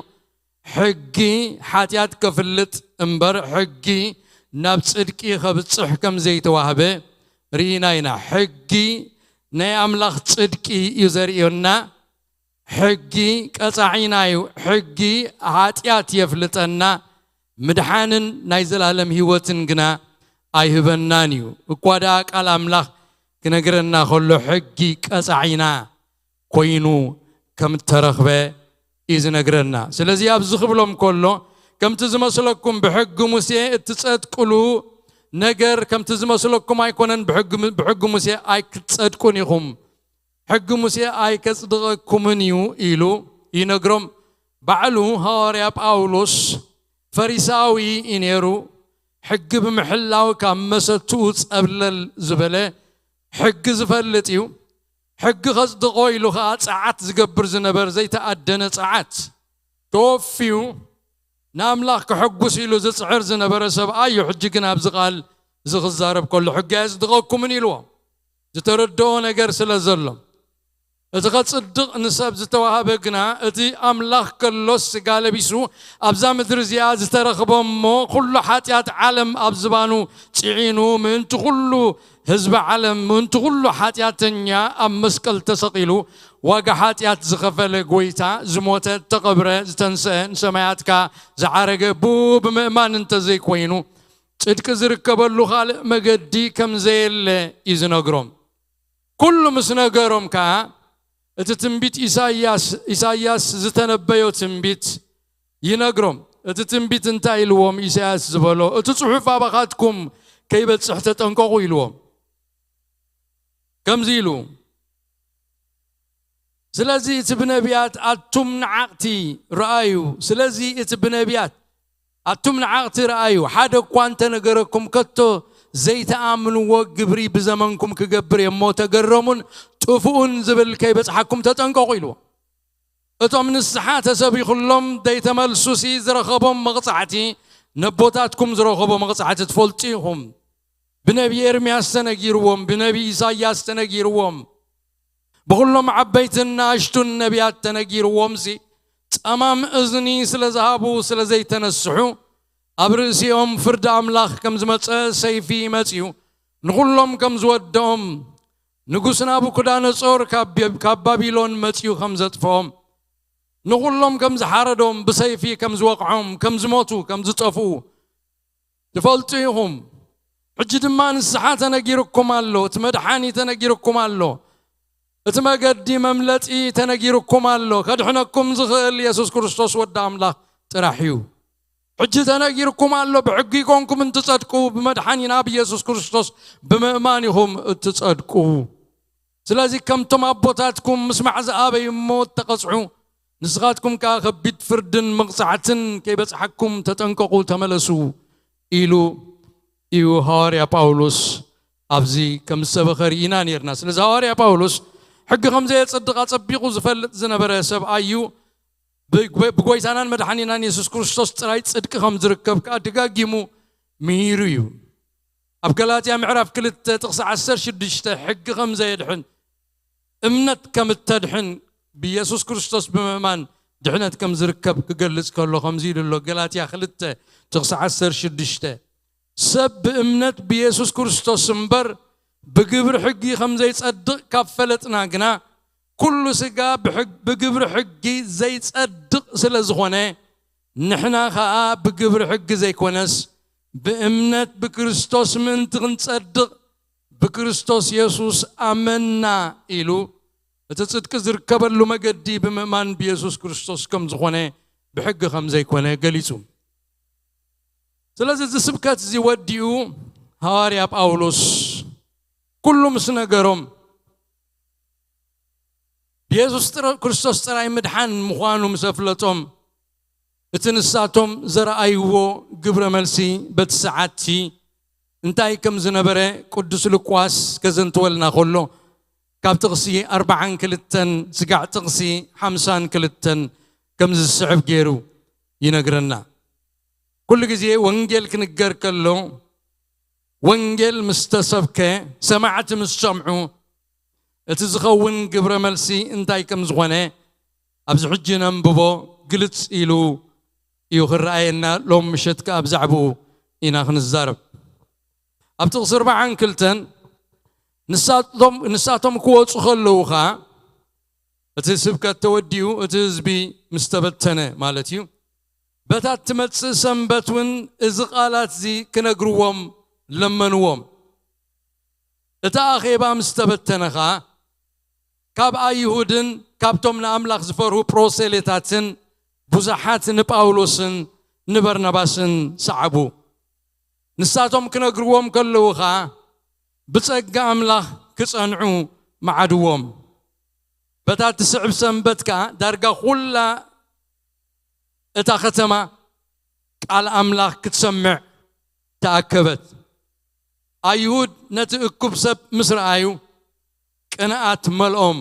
ሕጊ ሓጢኣት ከፍልጥ እምበር፣ ሕጊ ናብ ጽድቂ ከብጽሕ ከም ዘይተዋህበ ርኢና ኢና። ሕጊ ናይ ኣምላኽ ጽድቂ እዩ ዘርእየና። ሕጊ ቀጻዒና እዩ። ሕጊ ሓጢኣት የፍልጠና፣ ምድሓንን ናይ ዘላለም ህይወትን ግና ኣይህበናን እዩ። እኳ ደኣ ቃል ኣምላኽ ክነግረና ከሎ፣ ሕጊ ቀጻዒና ኮይኑ ከም እተረኽበ እዩ ዝነግረና። ስለዚ ኣብዚ ክብሎም ከሎ፣ ከምቲ ዝመስለኩም ብሕጊ ሙሴ እትጸድቅሉ ነገር ከምቲ ዝመስለኩም ኣይኮነን፣ ብሕጊ፣ ብሕጊ ሙሴ ኣይክትጸድቁን ኢኹም፣ ሕጊ ሙሴ ኣይከጽድቐኩምን እዩ ኢሉ ይነግሮም። ባዕሉ ሃዋርያ ጳውሎስ ፈሪሳዊ እዩ ነይሩ። ሕጊ ብምሕላው ካብ መሰትኡ ጸብለል ዝበለ፣ ሕጊ ዝፈልጥ እዩ። ሕጊ ከጽድቖ ኢሉ ኸኣ ጸዓት ዝገብር ዝነበር ዘይተኣደነ ጸዓት ተወፍዩ ንኣምላኽ ከሐጉስ ኢሉ ዝጽዕር ዝነበረ ሰብኣይ እዩ። ሕጂ ግን ኣብዚ ቃል እዚ ክዛረብ ከሎ፣ ሕጊ ኣየጽድቐኩምን ኢልዎ፣ ዝተረድኦ ነገር ስለ ዘሎ። እቲ ከጽድቕ ንሰብ ዝተዋህበ ግና፣ እቲ ኣምላኽ ከሎ ስጋ ለቢሱ ኣብዛ ምድሪ እዚኣ ዝተረኽበ እሞ፣ ኩሉ ሓጢኣት ዓለም ኣብ ዝባኑ ጽዒኑ፣ ምእንቲ ኩሉ ህዝቢ ዓለም፣ ምእንቲ ኩሉ ሓጢኣተኛ ኣብ መስቀል ተሰቒሉ፣ ዋጋ ሓጢኣት ዝኸፈለ ጐይታ፣ ዝሞተ፣ ዝተቐብረ፣ ዝተንስአ፣ ንሰማያትካ ዝዓረገ፣ ብኡ ብምእማን እንተዘይኮይኑ፣ ጽድቂ ዝርከበሉ ካልእ መገዲ ከም ዘየለ እዩ ዝነግሮም። ኩሉ ምስ ነገሮም ከኣ፣ እቲ ትንቢት ኢሳይያስ፣ ኢሳይያስ ዝተነበዮ ትንቢት ይነግሮም። እቲ ትንቢት እንታይ ኢልዎም? ኢሳይያስ ዝበሎ፣ "እቲ ጽሑፍ ኣባኻትኩም ከይበጽሕ ተጠንቀቑ" ኢልዎም። ከምዚ ኢሉ፣ ስለዚ እቲ ብነቢያት ኣቱም ንዓቕቲ ረኣዩ። ስለዚ እቲ ብነቢያት ኣቱም ንዓቕቲ ረኣዩ። ሓደ እኳ እንተነገረኩም ከቶ ዘይተኣምንዎ ግብሪ ብዘመንኩም ክገብር እየ እሞ ተገረሙን ጥፍኡን ዝብል ከይበጽሓኩም ተጠንቀቑ ኢልዎ። እቶም ንስሓ ተሰቢኹሎም ዘይተመልሱሲ ዝረኸቦም መቕጻዕቲ ነቦታትኩም ዝረኸቦ መቕጻዕቲ ትፈልጡ ኢኹም። ብነቢ ኤርምያስ ተነጊርዎም፣ ብነቢ ኢሳይያስ ተነጊርዎም፣ ብኹሎም ዓበይትን ንኣሽቱን ነቢያት ተነጊርዎምሲ፣ ጸማም እዝኒ ስለ ዝሃቡ ስለ ዘይተነስሑ፣ ኣብ ርእሲኦም ፍርዲ ኣምላኽ ከም ዝመጸ ሰይፊ መጺኡ፣ ንኹሎም ከም ዝወደኦም፣ ንጉስ ናቡከዳነጾር ካብ፣ ካብ ባቢሎን መጺኡ ከም ዘጥፍኦም፣ ንኹሎም ከም ዝሓረዶም፣ ብሰይፊ ከም ዝወቕዖም፣ ከም ዝሞቱ፣ ከም ዝጠፍኡ፣ ትፈልጡ ኢኹም። ሕጂ ድማ ንስሓ ተነጊርኩም ኣሎ፣ እቲ መድሓኒ ተነጊርኩም ኣሎ፣ እቲ መገዲ መምለጢ ተነጊርኩም ኣሎ። ከድሕነኩም ዝኽእል የሱስ ክርስቶስ ወዲ ኣምላኽ ጥራሕ እዩ። ሕጂ ተነጊርኩም ኣሎ፣ ብሕጊ ይኮንኩም እንትጸድቁ፣ ብመድሓኒና ብየሱስ ክርስቶስ ብምእማን ኢኹም እትጸድቁ። ስለዚ ከምቶም ኣቦታትኩም ምስማዕ ዝኣበዩ እሞ እተቐጽዑ፣ ንስኻትኩም ከኣ ከቢድ ፍርድን መቕጻዕትን ከይበጽሓኩም ተጠንቀቑ፣ ተመለሱ ኢሉ እዩ ሃዋርያ ጳውሎስ ኣብዚ ከም ዝሰበኸ ርኢና ነርና። ስለዚ ሃዋርያ ጳውሎስ ሕጊ ከም ዘየጸድቕ ኣጸቢቑ ዝፈልጥ ዝነበረ ሰብኣይ እዩ። ብጎ-፣ ብጎይታናን መድሓኒናን የሱስ ክርስቶስ ጥራይ ጽድቂ ከም ዝርከብ ከኣ ደጋጊሙ ምሂሩ እዩ። ኣብ ገላትያ ምዕራፍ ክልተ ጥቕሲ ዓሰርተ ሽዱሽተ ሕጊ ከም ዘየድሕን፣ እምነት ከም እተድሕን፣ ብየሱስ ክርስቶስ ብምእማን ድሕነት ከም ዝርከብ ክገልጽ ከሎ ከምዚ ኢሉ ኣሎ። ገላትያ ክልተ ጥቕሲ ዓሰርተ ሽዱሽተ፣ ሰብ ብእምነት ብየሱስ ክርስቶስ እምበር ብግብሪ ሕጊ ከም ዘይጸድቕ ካብ ፈለጥና ግና፣ ኩሉ ስጋ ብሕግ-፣ ብግብሪ ሕጊ ዘይጸድቕ ስለ ዝኾነ፣ ንሕና ኸኣ ብግብሪ ሕጊ ዘይኮነስ ብእምነት ብክርስቶስ ምእንቲ ክንጸድቕ ብክርስቶስ የሱስ ኣመንና ኢሉ፣ እቲ ጽድቂ ዝርከበሉ መገዲ ብምእማን ብየሱስ ክርስቶስ ከም ዝኾነ፣ ብሕጊ ከም ዘይኮነ ገሊጹ። ስለዚ እዚ ስብከት እዚ ወዲኡ ሃዋርያ ጳውሎስ ኩሉ ምስ ነገሮም፣ ብየሱስ ጥረ-፣ ክርስቶስ ጥራይ ምድሓን ምዃኑ ምስ ኣፍለጦም፣ እቲ ንሳቶም ዘረኣይዎ ግብረ መልሲ በቲ ሰዓትቲ እንታይ ከም ዝነበረ ቅዱስ ሉቃስ ከዘንትወልና ከሎ፣ ካብ ጥቕሲ ኣርብዓን ክልተን ስጋዕ ጥቕሲ ሓምሳን ክልተን ከም ዝስዕብ ገይሩ ይነግረና። ኩሉ ግዜ ወንጌል ክንገር ከሎ፣ ወንጌል ምስ ተሰብከ፣ ሰማዕቲ ምስ ሰምዑ፣ እቲ ዝኸውን ግብረ መልሲ እንታይ ከም ዝኾነ ኣብዚ ሕጂ ነንብቦ ግልጽ ኢሉ እዩ ክረኣየና። ሎም ምሸት ከኣ ብዛዕባኡ ኢና ክንዛረብ። ኣብ ጥቕሲ ኣርብዓን ክልተን ንሳቶም፣ ንሳቶም ክወጹ ከለዉ ኸኣ፣ እቲ ስብከት ተወዲኡ፣ እቲ ህዝቢ ምስ ተበተነ ማለት እዩ፣ በታ እትመጽእ ሰንበት እውን እዚ ቃላት እዚ ክነግርዎም ለመንዎም። እቲ ኣኼባ ምስ ተበተነ ኸኣ፣ ካብ ኣይሁድን ካብቶም ንኣምላኽ ዝፈርሁ ፕሮሴሌታትን ብዙሓት ንጳውሎስን ንበርናባስን ሰዓቡ። ንሳቶም ክነግርዎም ከለዉ ኸኣ፣ ብጸጋ ኣምላኽ ክጸንዑ መዓድዎም። በታ እትስዕብ ሰንበት ከኣ፣ ዳርጋ ኹላ እታ ከተማ ቃል ኣምላኽ ክትሰምዕ ተኣከበት። ኣይሁድ ነቲ እኩብ ሰብ ምስ ረኣዩ፣ ቅንኣት መልኦም።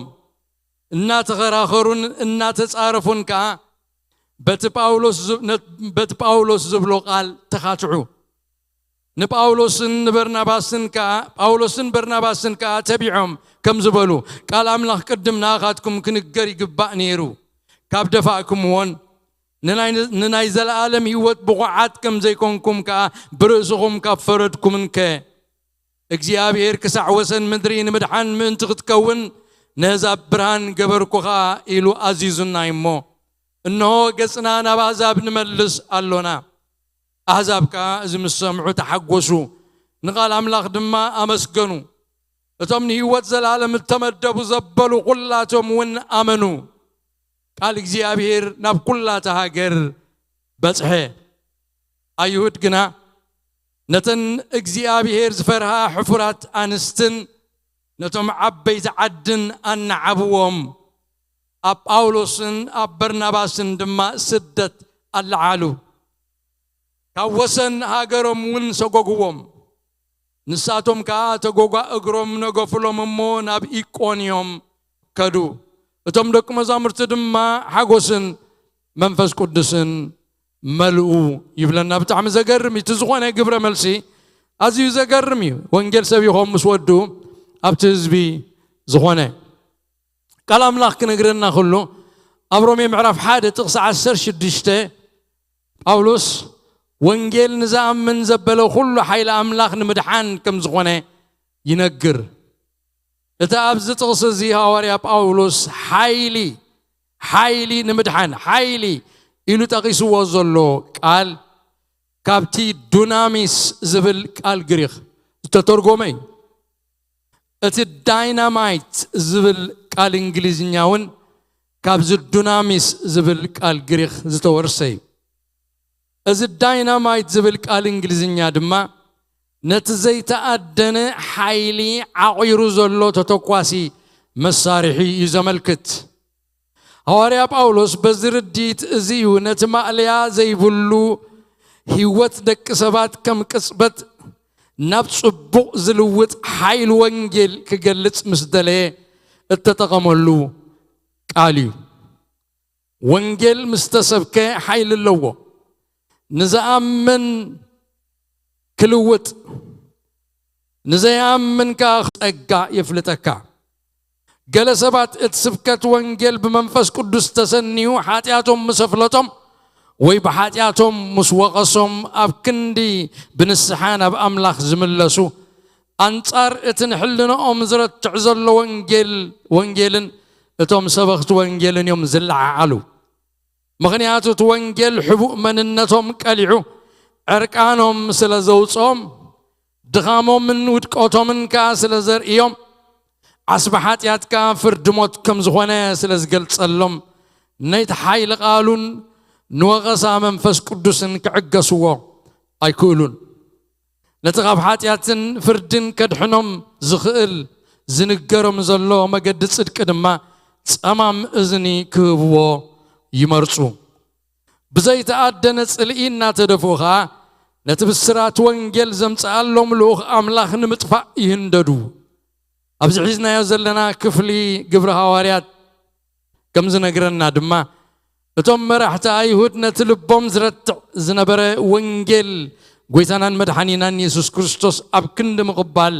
እናተኸራኸሩን እናተጻረፉን ከኣ፣ በቲ ጳውሎስ ዝ-፣ ነ-፣ በቲ ጳውሎስ ዝብሎ ቃል ተኻትዑ። ንጳውሎስን ንበርናባስን ከኣ፣ ጳውሎስን በርናባስን ከኣ ተቢዖም ከም ዝበሉ፣ ቃል ኣምላኽ ቅድም ንኣኻትኩም ክንገር ይግባእ ነይሩ፣ ካብ ደፋእኩምዎን፣ ንናይ፣ ንናይ ዘለኣለም ህይወት ብቑዓት ከም ዘይኮንኩም ከኣ ብርእስኹም ካብ ፈረድኩምንከ፣ እግዚኣብሔር ክሳዕ ወሰን ምድሪ ንምድሓን ምእንቲ ክትከውን ነህዛብ ብርሃን ገበርኩኻ ኢሉ ኣዚዙና እሞ፣ እንሆ ገጽና ናብ ኣህዛብ ንመልስ ኣሎና። ኣህዛብ ከኣ እዚ ምስ ሰምዑ ተሓጎሱ፣ ንቓል ኣምላኽ ድማ ኣመስገኑ። እቶም ንህይወት ዘለኣለም እተመደቡ ዘበሉ ኹላቶም እውን ኣመኑ። ቃል እግዚኣብሔር ናብ ኵላ እታ ሃገር በጽሐ። ኣይሁድ ግና ነተን እግዚኣብሔር ዝፈርሃ ሕፉራት ኣንስትን ነቶም ዓበይቲ ዓድን ኣነዓብዎም። ኣብ ጳውሎስን ኣብ በርናባስን ድማ ስደት ኣለዓሉ። ካብ ወሰን ሃገሮም እውን ሰጎግዎም። ንሳቶም ከኣ ተጎጓ እግሮም ነገፉሎም እሞ ናብ ኢቆንዮም ከዱ። እቶም ደቂ መዛሙርቲ ድማ ሓጎስን መንፈስ ቅዱስን መልኡ ይብለና። ብጣዕሚ ዘገርም እዩ። እቲ ዝኾነ ግብረ መልሲ ኣዝዩ ዘገርም እዩ። ወንጌል ሰቢኾም ምስ ወዱ ኣብቲ ህዝቢ ዝኾነ ቃል ኣምላኽ ክነግረና ከሎ ኣብ ሮሜ ምዕራፍ ሓደ ጥቕሲ ዓሰርተ ሽዱሽተ ጳውሎስ ወንጌል ንዝኣምን ዘበለ ኩሉ ሓይሊ ኣምላኽ ንምድሓን ከም ዝኾነ ይነግር። እቲ ኣብዚ ጥቕሲ እዚ ሃዋርያ ጳውሎስ ሓይሊ፣ ሓይሊ ንምድሓን፣ ሓይሊ ኢሉ ጠቒስዎ ዘሎ ቃል ካብቲ ዱናሚስ ዝብል ቃል ግሪኽ ዝተተርጎመ እዩ። እቲ ዳይናማይት ዝብል ቃል እንግሊዝኛ እውን ካብዚ ዱናሚስ ዝብል ቃል ግሪኽ ዝተወርሰ እዩ። እዚ ዳይናማይት ዝብል ቃል እንግሊዝኛ ድማ ነቲ ዘይተኣደነ ሓይሊ ዓቒሩ ዘሎ ተተኳሲ መሳርሒ እዩ ዘመልክት። ሃዋርያ ጳውሎስ በዚ ርድኢት እዚ እዩ ነቲ ማእለያ ዘይብሉ ህይወት ደቂ ሰባት ከም ቅጽበት ናብ ጽቡቕ ዝልውጥ ሓይሊ ወንጌል ክገልጽ ምስ ደለየ እተጠቐመሉ ቃል እዩ። ወንጌል ምስ ተሰብከ ሓይሊ ኣለዎ። ንዝኣምን ክልውጥ፣ ንዘይኣምን ከኣ ጸጋ የፍልጠካ። ገለ ሰባት እቲ ስብከት ወንጌል ብመንፈስ ቅዱስ ተሰንዩ ሓጢኣቶም ምስ ኣፍለጦም ወይ ብሓጢኣቶም ምስ ወቐሶም ኣብ ክንዲ ብንስሓ ናብ ኣምላኽ ዝምለሱ፣ ኣንጻር እቲ ንሕልናኦም ዝረትዕ ዘሎ ወንጌል፣ ወንጌልን እቶም ሰበኽቲ ወንጌልን እዮም ዝለዓዓሉ። ምኽንያቱ እቲ ወንጌል ሕቡእ መንነቶም ቀሊዑ ዕርቃኖም ስለ ዘውጽኦም፣ ድኻሞምን ውድቀቶምን ከኣ ስለ ዘርእዮም፣ ዓስቢ ሓጢኣት ከኣ ፍርዲ ሞት ከም ዝኾነ ስለ ዝገልጸሎም፣ ነቲ ሓይሊ ቃሉን ንወቐሳ መንፈስ ቅዱስን ክዕገስዎ ኣይክእሉን። ነቲ ካብ ሓጢኣትን ፍርድን ከድሕኖም ዝኽእል ዝንገሮም ዘሎ መገዲ ጽድቂ ድማ ጸማም እዝኒ ክህብዎ ይመርጹ። ብዘይተኣደነ ጽልኢ እናተደፍኡ ኸኣ ነቲ ብስራት ወንጌል ዘምጽኣሎም ልኡኽ ኣምላኽ ንምጥፋእ ይህንደዱ። ኣብዚ ሒዝናዮ ዘለና ክፍሊ ግብሪ ሃዋርያት ከም ዝነግረና ድማ፣ እቶም መራሕቲ ኣይሁድ ነቲ ልቦም ዝረትዕ ዝነበረ ወንጌል ጎይታናን መድሓኒናን የሱስ ክርስቶስ ኣብ ክንዲ ምቕባል፣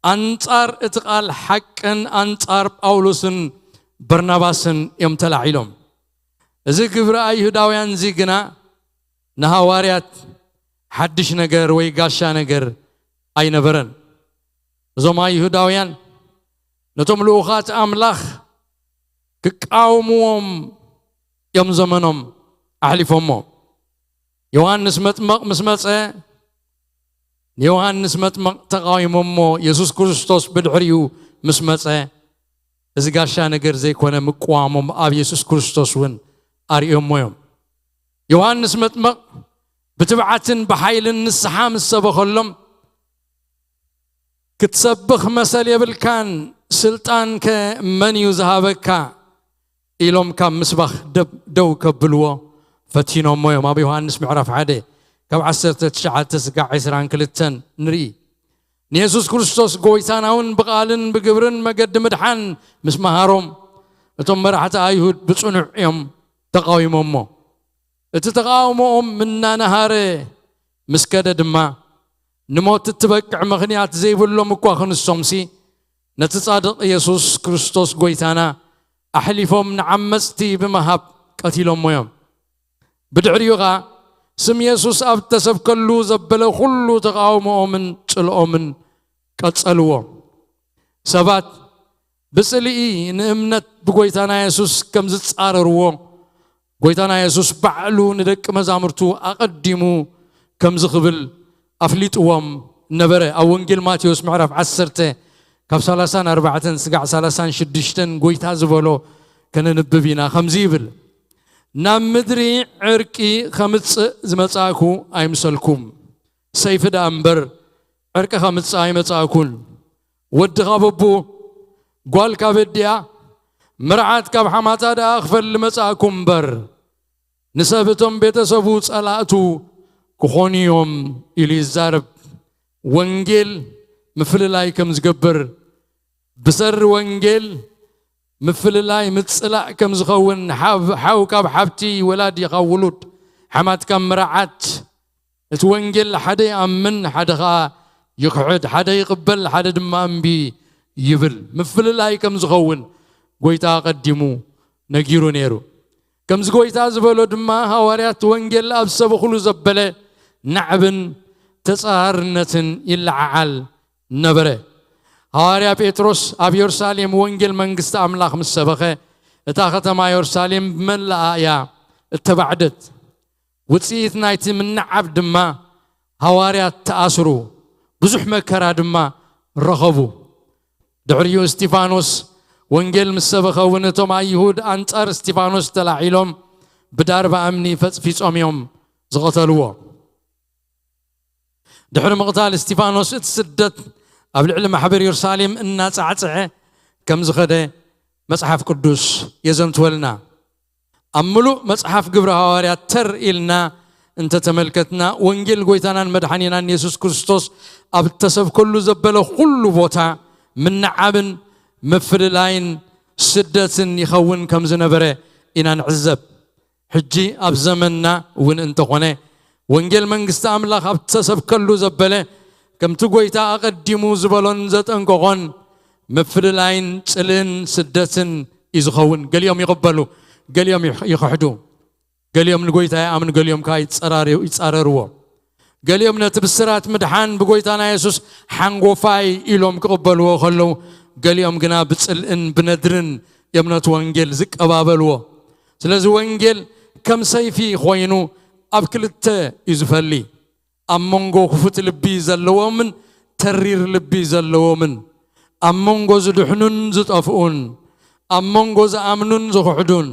ኣንጻር እቲ ቃል ሓቅን ኣንጻር ጳውሎስን በርናባስን እዮም ተላዒሎም። እዚ ግብሪ ኣይሁዳውያን እዚ ግና ንሃዋርያት ሓድሽ ነገር ወይ ጋሻ ነገር ኣይነበረን። እዞም ኣይሁዳውያን ነቶም ልኡኻት ኣምላኽ ክቃወምዎም እዮም ዘመኖም ኣሕሊፎሞ። ዮሃንስ መጥመቕ ምስ መጸ፣ ንዮሃንስ መጥመቕ ተቓዊሞሞ፣ የሱስ ክርስቶስ ብድሕሪኡ ምስ መጸ፣ እዚ ጋሻ ነገር ዘይኮነ ምቅዋሞም ኣብ የሱስ ክርስቶስ እውን ኣርእዮሞ እዮም። ዮሃንስ መጥመቕ ብትብዓትን ብሓይልን ንስሓ ምስ ሰበኸሎም፣ "ክትሰብኽ መሰል የብልካን፣ ስልጣንከ መን እዩ ዝሃበካ?" ኢሎም ካብ ምስባኽ ደብ-፣ ደው ከብልዎ ፈቲኖሞ እዮም። ኣብ ዮሃንስ ምዕራፍ ሓደ ካብ ዓሰርተ ትሽዓተ ስጋዕ ዕስራን ክልተን ንርኢ። ንየሱስ ክርስቶስ ጎይታና እውን ብቓልን ብግብርን መገዲ ምድሓን ምስ መሃሮም፣ እቶም መራሕቲ ኣይሁድ ብጽኑዕ እዮም ተቓዊሞሞ። እቲ ተቓውሞኦም እናነሃረ ምስ ከደ ድማ፣ ንሞት እትበቅዕ ምኽንያት ዘይብሎም እኳ ክንሶምሲ፣ ነቲ ጻድቕ የሱስ ክርስቶስ ጎይታና ኣሕሊፎም ንዓመጽቲ ብምሃብ ቀቲሎሞ እዮም። ብድሕሪኡ ኸኣ፣ ስም የሱስ ኣብ እተሰብከሉ ዘበለ ኹሉ ተቓውሞኦምን ጽልኦምን ቀጸልዎ። ሰባት ብጽልኢ ንእምነት ብጎይታና የሱስ ከም ዝጻረርዎ፣ ጎይታና የሱስ ባዕሉ ንደቂ መዛሙርቱ ኣቐዲሙ ከምዚ ክብል ኣፍሊጥዎም ነበረ። ኣብ ወንጌል ማቴዎስ ምዕራፍ ዓሰርተ ካብ ሰላሳን ኣርባዕተን ስጋዕ ሰላሳን ሽዱሽተን ጎይታ ዝበሎ ከነንብብ ኢና። ከምዚ ይብል፣ "ናብ ምድሪ ዕርቂ ከምጽእ ዝመጻእኩ ኣይምሰልኩም፣ ሰይፊ ደኣ እምበር ዕርቂ ከምጽእ ኣይመጻእኩን። ወዲ ካብ ኣቦኡ፣ ጓል ካብ ኣዲኣ፣ ምርዓት ካብ ሓማታ ደኣ ክፈሊ መጻእኩ እምበር፣ ንሰብ እቶም ቤተሰቡ ጸላእቱ ክኾኑ እዮም ኢሉ ይዛረብ። ወንጌል ምፍልላይ ከም ዝገብር፣ ብሰሪ ወንጌል ምፍልላይ ምጽላእ ከም ዝኸውን፣ ሓው ካብ ሓብቲ፣ ወላዲ ካብ ውሉድ፣ ሓማት ካብ ምርዓት፣ እቲ ወንጌል ሓደ ይኣምን፣ ሓደ ኸኣ ይኽሕድ፣ ሓደ ይቕበል፣ ሓደ ድማ እምቢ ይብል። ምፍልላይ ከም ዝኸውን ጎይታ ኣቐዲሙ ነጊሩ ነይሩ። ከምዚ ጎይታ ዝበሎ ድማ፣ ሃዋርያት ወንጌል ኣብ ዝሰበኹሉ ዘበለ ናዕብን ተጻራርነትን ይለዓዓል ነበረ። ሃዋርያ ጴጥሮስ ኣብ የሩሳሌም ወንጌል መንግስቲ ኣምላኽ ምስ ሰበኸ፣ እታ ከተማ የሩሳሌም ብመላኣ እያ እተባዕደት። ውጽኢት ናይቲ ምንዓብ ድማ፣ ሃዋርያት ተኣስሩ፣ ብዙሕ መከራ ድማ ረኸቡ። ድሕሪኡ እስጢፋኖስ ወንጌል ምስ ሰበኸ እውን፣ እቶም ኣይሁድ ኣንጻር እስጢፋኖስ ተላዒሎም ብዳርባ እምኒ ፈጽፊጾም እዮም ዝቐተልዎ። ድሕሪ ምቕታል እስጢፋኖስ፣ እቲ ስደት ኣብ ልዕሊ ማሕበር የሩሳሌም እናጻዕጽዐ ከም ዝኸደ መጽሓፍ ቅዱስ የዘንትወልና። ኣብ ምሉእ መጽሓፍ ግብሪ ሃዋርያት ተር ኢልና እንተተመልከትና፣ ወንጌል ጎይታናን መድሓኒናን የሱስ ክርስቶስ ኣብ እተሰብከሉ ዘበለ ኩሉ ቦታ ምንዓብን ምፍልላይን ስደትን ይኸውን ከም ዝነበረ ኢና ንዕዘብ። ሕጂ ኣብ ዘመንና እውን እንተኾነ፣ ወንጌል መንግስቲ ኣምላኽ ኣብ እተሰብከሉ ዘበለ፣ ከምቲ ጎይታ ኣቐዲሙ ዝበሎን ዘጠንቀቖን፣ ምፍልላይን ጽልእን ስደትን እዩ ዝኸውን። ገሊኦም ይቕበሉ፣ ገሊኦም ይኽ-፣ ይኽሕዱ። ገሊኦም ንጎይታ ይኣምኑ፣ ገሊኦም ከኣ ይጸራሪ-፣ ይጻረርዎ። ገሊኦም ነቲ ብስራት ምድሓን ብጎይታና የሱስ ሓንጎፋይ ኢሎም ክቕበልዎ ከለዉ፣ ገሊኦም ግና ብጽልእን ብነድርን እዮም ነቲ ወንጌል ዝቀባበልዎ። ስለዚ ወንጌል ከም ሰይፊ ኮይኑ ኣብ ክልተ እዩ ዝፈሊ። ኣብ መንጎ ክፉት ልቢ ዘለዎምን ተሪር ልቢ ዘለዎምን፣ ኣብ መንጎ ዝድሕኑን ዝጠፍኡን፣ ኣብ መንጎ ዝኣምኑን ዝኽሕዱን፣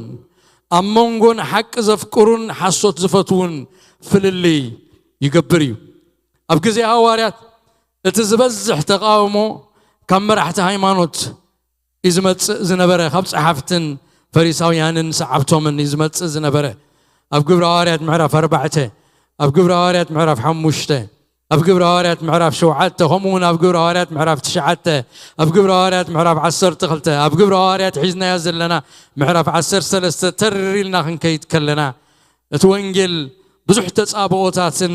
ኣብ መንጎ ንሓቂ ዘፍቅሩን ሓሶት ዝፈትዉን ፍልልይ ይገብር እዩ። ኣብ ግዜ ሃዋርያት እቲ ዝበዝሕ ተቓውሞ ካብ መራሕቲ ሃይማኖት እዩ ዝመጽእ ዝነበረ፣ ካብ ጸሓፍትን ፈሪሳውያንን ሰዓብቶምን እዩ ዝመጽእ ዝነበረ። ኣብ ግብሪ ሃዋርያት ምዕራፍ ኣርባዕተ፣ ኣብ ግብሪ ሃዋርያት ምዕራፍ ሓሙሽተ፣ ኣብ ግብሪ ሃዋርያት ምዕራፍ ሸውዓተ፣ ከምኡ እውን ኣብ ግብሪ ሃዋርያት ምዕራፍ ትሽዓተ፣ ኣብ ግብሪ ሃዋርያት ምዕራፍ ዓሰርተ ክልተ፣ ኣብ ግብሪ ሃዋርያት ሒዝናዮ ዘለና ምዕራፍ ዓሰርተ ሰለስተ ተሪር ኢልና ክንከይድ ከለና፣ እቲ ወንጌል ብዙሕ ተጻብኦታትን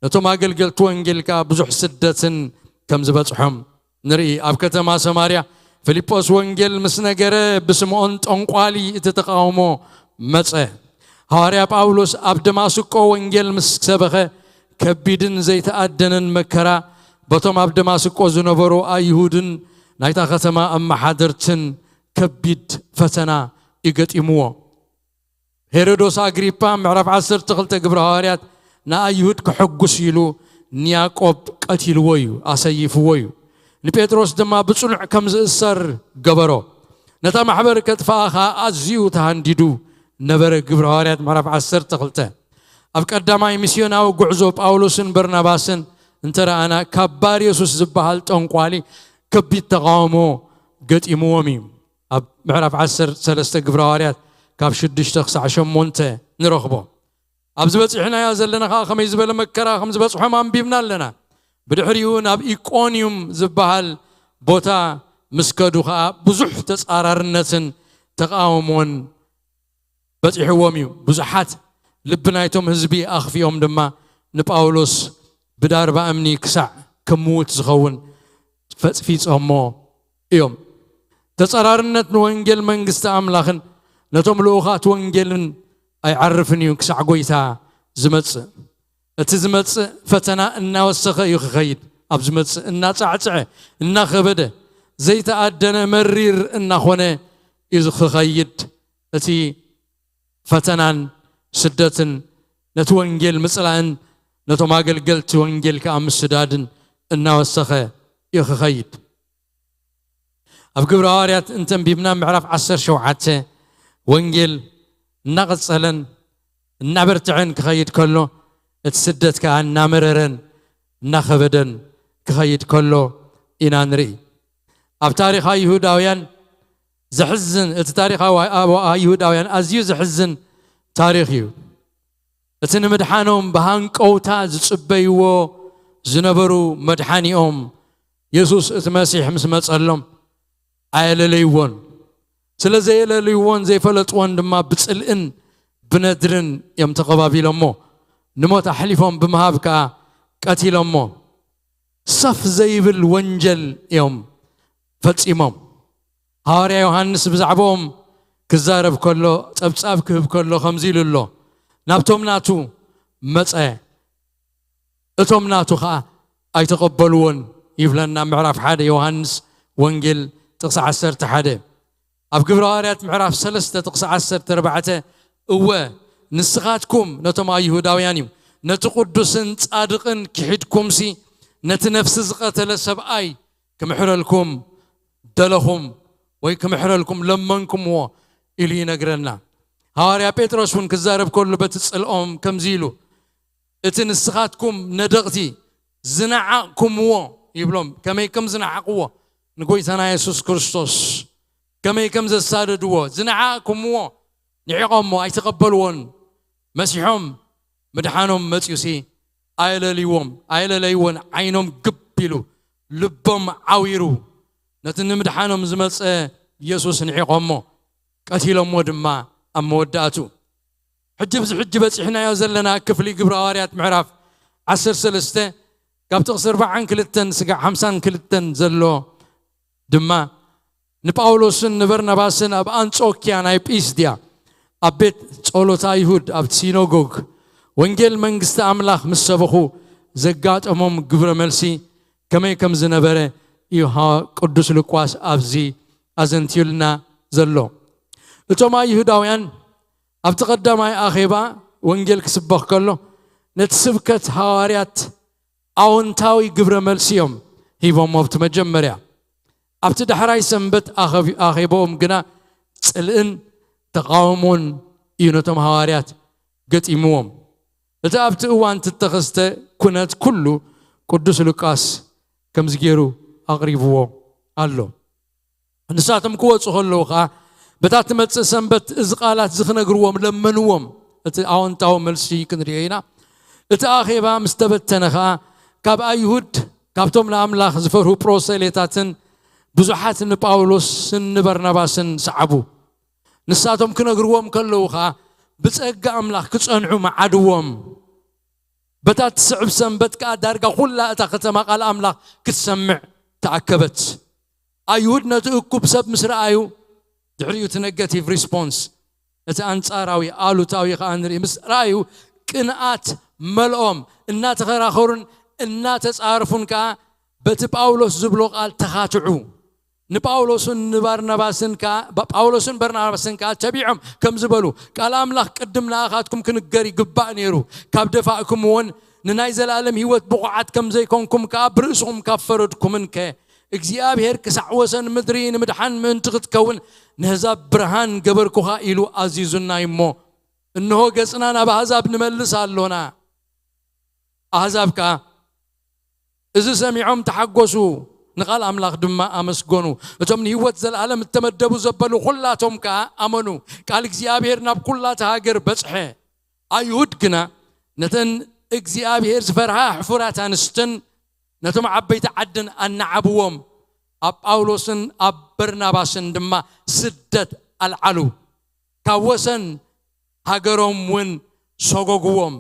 ነቶም ኣገልገልቲ ወንጌል ከኣ ብዙሕ ስደትን ከም ዝበጽሖም ንርኢ። ኣብ ከተማ ሰማርያ ፊልጶስ ወንጌል ምስ ነገረ፣ ብስምዖን ጠንቋሊ እቲ ተቓውሞ መጸ። ሃዋርያ ጳውሎስ ኣብ ደማስቆ ወንጌል ምስ ሰበኸ፣ ከቢድን ዘይተኣደነን መከራ በቶም ኣብ ደማስቆ ዝነበሩ ኣይሁድን ናይታ ከተማ ኣመሓደርትን ከቢድ ፈተና እዩ ገጢምዎ። ሄሮዶስ ኣግሪጳ፣ ምዕራፍ ዓሰርተ ክልተ ግብሪ ሃዋርያት፣ ንኣይሁድ ከሐጉስ ኢሉ ንያዕቆብ ቀቲልዎ እዩ፣ ኣሰይፍዎ እዩ። ንጴጥሮስ ድማ ብጽኑዕ ከም ዝእሰር ገበሮ። ነታ ማሕበር ከጥፍኣ ኸኣ ኣዝዩ ተሃንዲዱ ነበረ። ግብሪ ሃዋርያት ምዕራፍ ዓሰርተ ክልተ። ኣብ ቀዳማይ ሚስዮናዊ ጉዕዞ ጳውሎስን በርናባስን እንተ ረኣና፣ ካብ ባር የሱስ ዝበሃል ጠንቋሊ ከቢድ ተቓውሞ ገጢምዎም እዩ። ኣብ ምዕራፍ ዓሰርተ ሰለስተ ግብረ ሃዋርያት ካብ ሽዱሽተ ክሳዕ ሸሞንተ ንረኽቦ። ኣብዚ በጺሕናዮ ዘለና ኸኣ ከመይ ዝበለ መከራ ከም ዝበጽሖም ኣንቢብና ኣለና። ብድሕሪኡ ናብ ኢቆንዩም ዝበሃል ቦታ ምስ ከዱ ኸኣ ብዙሕ ተጻራርነትን ተቓውሞን በጺሕዎም እዩ። ብዙሓት ልቢ ናይቶም ህዝቢ ኣኽፊኦም ድማ ንጳውሎስ ብዳርባ እምኒ ክሳዕ ክምውት ዝኸውን ፈጽፊጾሞ እዮም። ተጸራርነት ንወንጌል መንግስቲ ኣምላኽን ነቶም ልኡኻት ወንጌልን ኣይዓርፍን እዩ ክሳዕ ጐይታ ዝመጽእ። እቲ ዝመጽእ ፈተና እናወሰኸ እዩ ክኸይድ። ኣብ ዝመጽእ እናጻዕጽዐ፣ እናኸበደ፣ ዘይተኣደነ መሪር እናኾነ እዩ ክኸይድ። እቲ ፈተናን ስደትን ነቲ ወንጌል ምጽላእን ነቶም ኣገልገልቲ ወንጌል ከኣ ምስዳድን እናወሰኸ እዩ ክኸይድ። ኣብ ግብሪ ሃዋርያት እንተንቢብና ምዕራፍ ዓሰርተ ሸውዓተ ወንጌል እናቐጸለን እናበርትዐን ክኸይድ ከሎ፣ እቲ ስደት ከኣ እናመረረን እናኸበደን ክኸይድ ከሎ ኢና ንርኢ። ኣብ ታሪኽ ኣይሁዳውያን ዘሕዝን፣ እቲ ታሪኻዊ ኣብ ኣይሁዳውያን ኣዝዩ ዘሕዝን ታሪኽ እዩ። እቲ ንምድሓኖም ብሃንቀውታ ዝጽበይዎ ዝነበሩ መድሓኒኦም የሱስ እቲ መሲሕ ምስ መጸሎም ኣየለለይዎን። ስለ ዘየለልይዎን ዘይፈለጥዎን ድማ ብጽልእን ብነድርን እዮም ተቐባቢሎሞ። ንሞት ኣሕሊፎም ብምሃብ ከኣ ቀቲሎሞ። ሰፍ ዘይብል ወንጀል እዮም ፈጺሞም። ሃዋርያ ዮሃንስ ብዛዕባኦም ክዛረብ ከሎ፣ ጸብጻብ ክህብ ከሎ ከምዚ ኢሉ ኣሎ፣ ናብቶም ናቱ መጸ፣ እቶም ናቱ ኸኣ ኣይተቐበልዎን ይብለና። ምዕራፍ ሓደ ዮሃንስ ወንጌል ጥቕሲ ዓሰርተ ሓደ። ኣብ ግብረ ሃዋርያት ምዕራፍ ሰለስተ ጥቕሲ ዓሰርተ ኣርባዕተ፣ እወ ንስኻትኩም፣ ነቶም ኣይሁዳውያን እዩ፣ ነቲ ቅዱስን ጻድቕን ክሒድኩምሲ፣ ነቲ ነፍሲ ዝቐተለ ሰብኣይ ክምሕረልኩም ደለኹም ወይ ክምሕረልኩም ለመንኩምዎ ኢሉ ይነግረና። ሃዋርያ ጴጥሮስ እውን ክዛረብ ከሉ በቲ ጽልኦም ከምዚ ኢሉ፣ እቲ ንስኻትኩም ነደቕቲ ዝነዓቕኩምዎ ይብሎም። ከመይ ከም ዝነዓቕዎ ንጎይታና የሱስ ክርስቶስ ከመይ ከም ዘሳደድዎ ዝነዓቕኩምዎ ንዒቖሞ ኣይተቐበልዎን። መሲሖም ምድሓኖም መጺኡሲ ኣየለልይዎም፣ ኣየለለይዎን። ዓይኖም ግብ ኢሉ፣ ልቦም ዓዊሩ፣ ነቲ ንምድሓኖም ዝመጸ የሱስ ንዒቖሞ፣ ቀቲሎሞ ድማ ኣብ መወዳእቱ። ሕጂ ኣብዚ ሕጂ በጺሕናዮ ዘለና ክፍሊ ግብረ ሃዋርያት ምዕራፍ ዓሰርተ ሰለስተ ካብ ጥቕሲ ኣርባዓን ክልተን ስጋዕ ሓምሳን ክልተን ዘሎ ድማ ንጳውሎስን ንበርናባስን ኣብ ኣንጾኪያ ናይ ጲስድያ ኣብ ቤት ጸሎት ኣይሁድ ኣብቲ ሲኖጎግ ወንጌል መንግስቲ ኣምላኽ ምስ ሰበኹ ዘጋጠሞም ግብረ መልሲ ከመይ ከም ዝነበረ እዩ ሃ-፣ ቅዱስ ሉቃስ ኣብዚ ኣዘንትዩልና ዘሎ። እቶም ኣይሁዳውያን ኣብቲ ቀዳማይ ኣኼባ ወንጌል ክስበኽ ከሎ ነቲ ስብከት ሃዋርያት ኣወንታዊ ግብረ መልሲ እዮም ሂቦሞ ኣብቲ መጀመርያ። ኣብቲ ዳሕራይ ሰንበት ኣኸቢ-፣ ኣኼባኦም ግና ጽልእን ተቓውሞን እዩ ነቶም ሃዋርያት ገጢምዎም። እቲ ኣብቲ እዋን እተኸስተ ኩነት ኩሉ ቅዱስ ሉቃስ ከምዚ ገይሩ ኣቕሪብዎ ኣሎ። ንሳቶም ክወጹ ከለዉ ኸኣ በታ ትመጽእ ሰንበት እዚ ቃላት እዚ ክነግርዎም ለመንዎም። እቲ ኣወንታዊ መልሲ ክንሪኦ ኢና። እቲ ኣኼባ ምስ ተበተነ ኸኣ ካብ ኣይሁድ ካብቶም ንኣምላኽ ዝፈርሁ ፕሮሰሌታትን ብዙሓት ንጳውሎስን ንበርናባስን ሰዓቡ። ንሳቶም ክነግርዎም ከለዉ ኸኣ ብጸጋ ኣምላኽ ክጸንዑ መዓድዎም። በታ ትስዕብ ሰንበት ከኣ ዳርጋ ኩላ እታ ከተማ ቃል ኣምላኽ ክትሰምዕ ተኣከበት። ኣይሁድ ነቲ እኩብ ሰብ ምስ ረኣዩ፣ ድሕሪኡ እቲ ነገቲቭ ሪስፖንስ፣ እቲ ኣንጻራዊ ኣሉታዊ ከኣ ንርኢ፣ ምስ ረኣዩ ቅንኣት መልኦም፣ እናተኸራኸሩን እናተጻረፉን ከኣ በቲ ጳውሎስ ዝብሎ ቃል ተኻትዑ። ንጳውሎስን ንባርናባስን ከኣ፣ ጳውሎስን በርናባስን ከኣ ተቢዖም ከምዚ በሉ፣ ቃል ኣምላኽ ቅድም ንኣኻትኩም ክንገር ይግባእ ነይሩ፣ ካብ ደፋእኩምዎን ንናይ ዘለኣለም ህይወት ብቑዓት ከም ዘይኮንኩም ከኣ ብርእስኹም ካብ ፈረድኩምንከ እግዚኣብሔር ክሳዕ ወሰን ምድሪ ንምድሓን ምእንቲ ክትከውን ነህዛብ ብርሃን ገበርኩኻ ኢሉ ኣዚዙና እዩ እሞ፣ እንሆ ገጽና ናብ ኣህዛብ ንመልስ ኣሎና። ኣህዛብ ከኣ እዚ ሰሚዖም ተሓጎሱ፣ ንቓል ኣምላኽ ድማ ኣመስገኑ። እቶም ንህይወት ዘለኣለም እተመደቡ ዘበሉ ኹላቶም ከኣ ኣመኑ። ቃል እግዚኣብሔር ናብ ኩላታ ሃገር በጽሐ። ኣይሁድ ግና ነተን እግዚኣብሔር ዝፈርሃ ሕፉራት ኣንስትን ነቶም ዓበይቲ ዓድን ኣናዓብዎም። ኣብ ጳውሎስን ኣብ በርናባስን ድማ ስደት ኣልዓሉ። ካብ ወሰን ሃገሮም እውን ሰጎግዎም።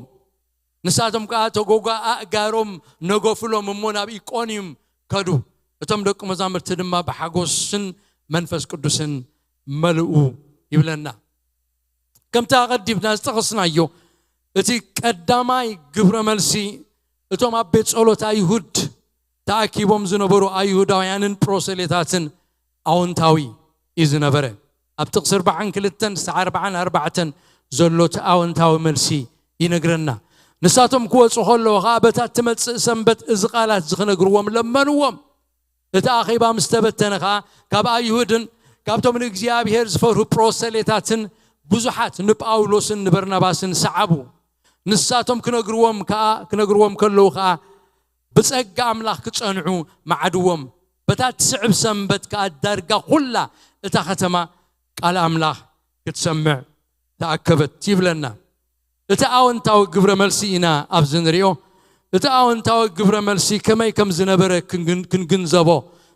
ንሳቶም ከኣ ተጎጋ ኣእጋሮም ነገፉሎም እሞ ናብ ኢቆንዩም ከዱ። እቶም ደቂ መዛሙርቲ ድማ ብሓጎስን መንፈስ ቅዱስን መልኡ ይብለና። ከምቲ ኣቐዲምና ዝጠቐስናዮ፣ እቲ ቀዳማይ ግብረ መልሲ እቶም ኣብ ቤት ጸሎት ኣይሁድ ተኣኪቦም ዝነበሩ ኣይሁዳውያንን ፕሮሰሌታትን ኣወንታዊ እዩ ዝነበረ። ኣብ ጥቕሲ ኣርባዓን ክልተን ክሳዕ ኣርባዓን ኣርባዕተን ዘሎ እቲ ኣወንታዊ መልሲ ይነግረና። ንሳቶም ክወጹ ከለዉ ኸኣ በታ እትመጽእ ሰንበት እዚ ቃላት እዚ ክነግርዎም ለመንዎም። እቲ ኣኼባ ምስ ተበተነ ኸኣ ካብ ኣይሁድን ካብቶም ንእግዚኣብሔር ዝፈርሁ ፕሮሰሌታትን ብዙሓት ንጳውሎስን ንበርናባስን ሰዓቡ። ንሳቶም ክነግርዎም ከኣ፣ ክነግርዎም ከለዉ ኸኣ ብጸጋ ኣምላኽ ክጸንዑ መዓድዎም። በታ ትስዕብ ሰንበት ከኣ ዳርጋ ኩላ እታ ከተማ ቃል ኣምላኽ ክትሰምዕ ተኣከበት ይብለና። እቲ ኣወንታዊ ግብረ መልሲ ኢና ኣብዚ ንሪኦ። እቲ ኣወንታዊ ግብረ መልሲ ከመይ ከም ዝነበረ ክንግን-፣ ክንግንዘቦ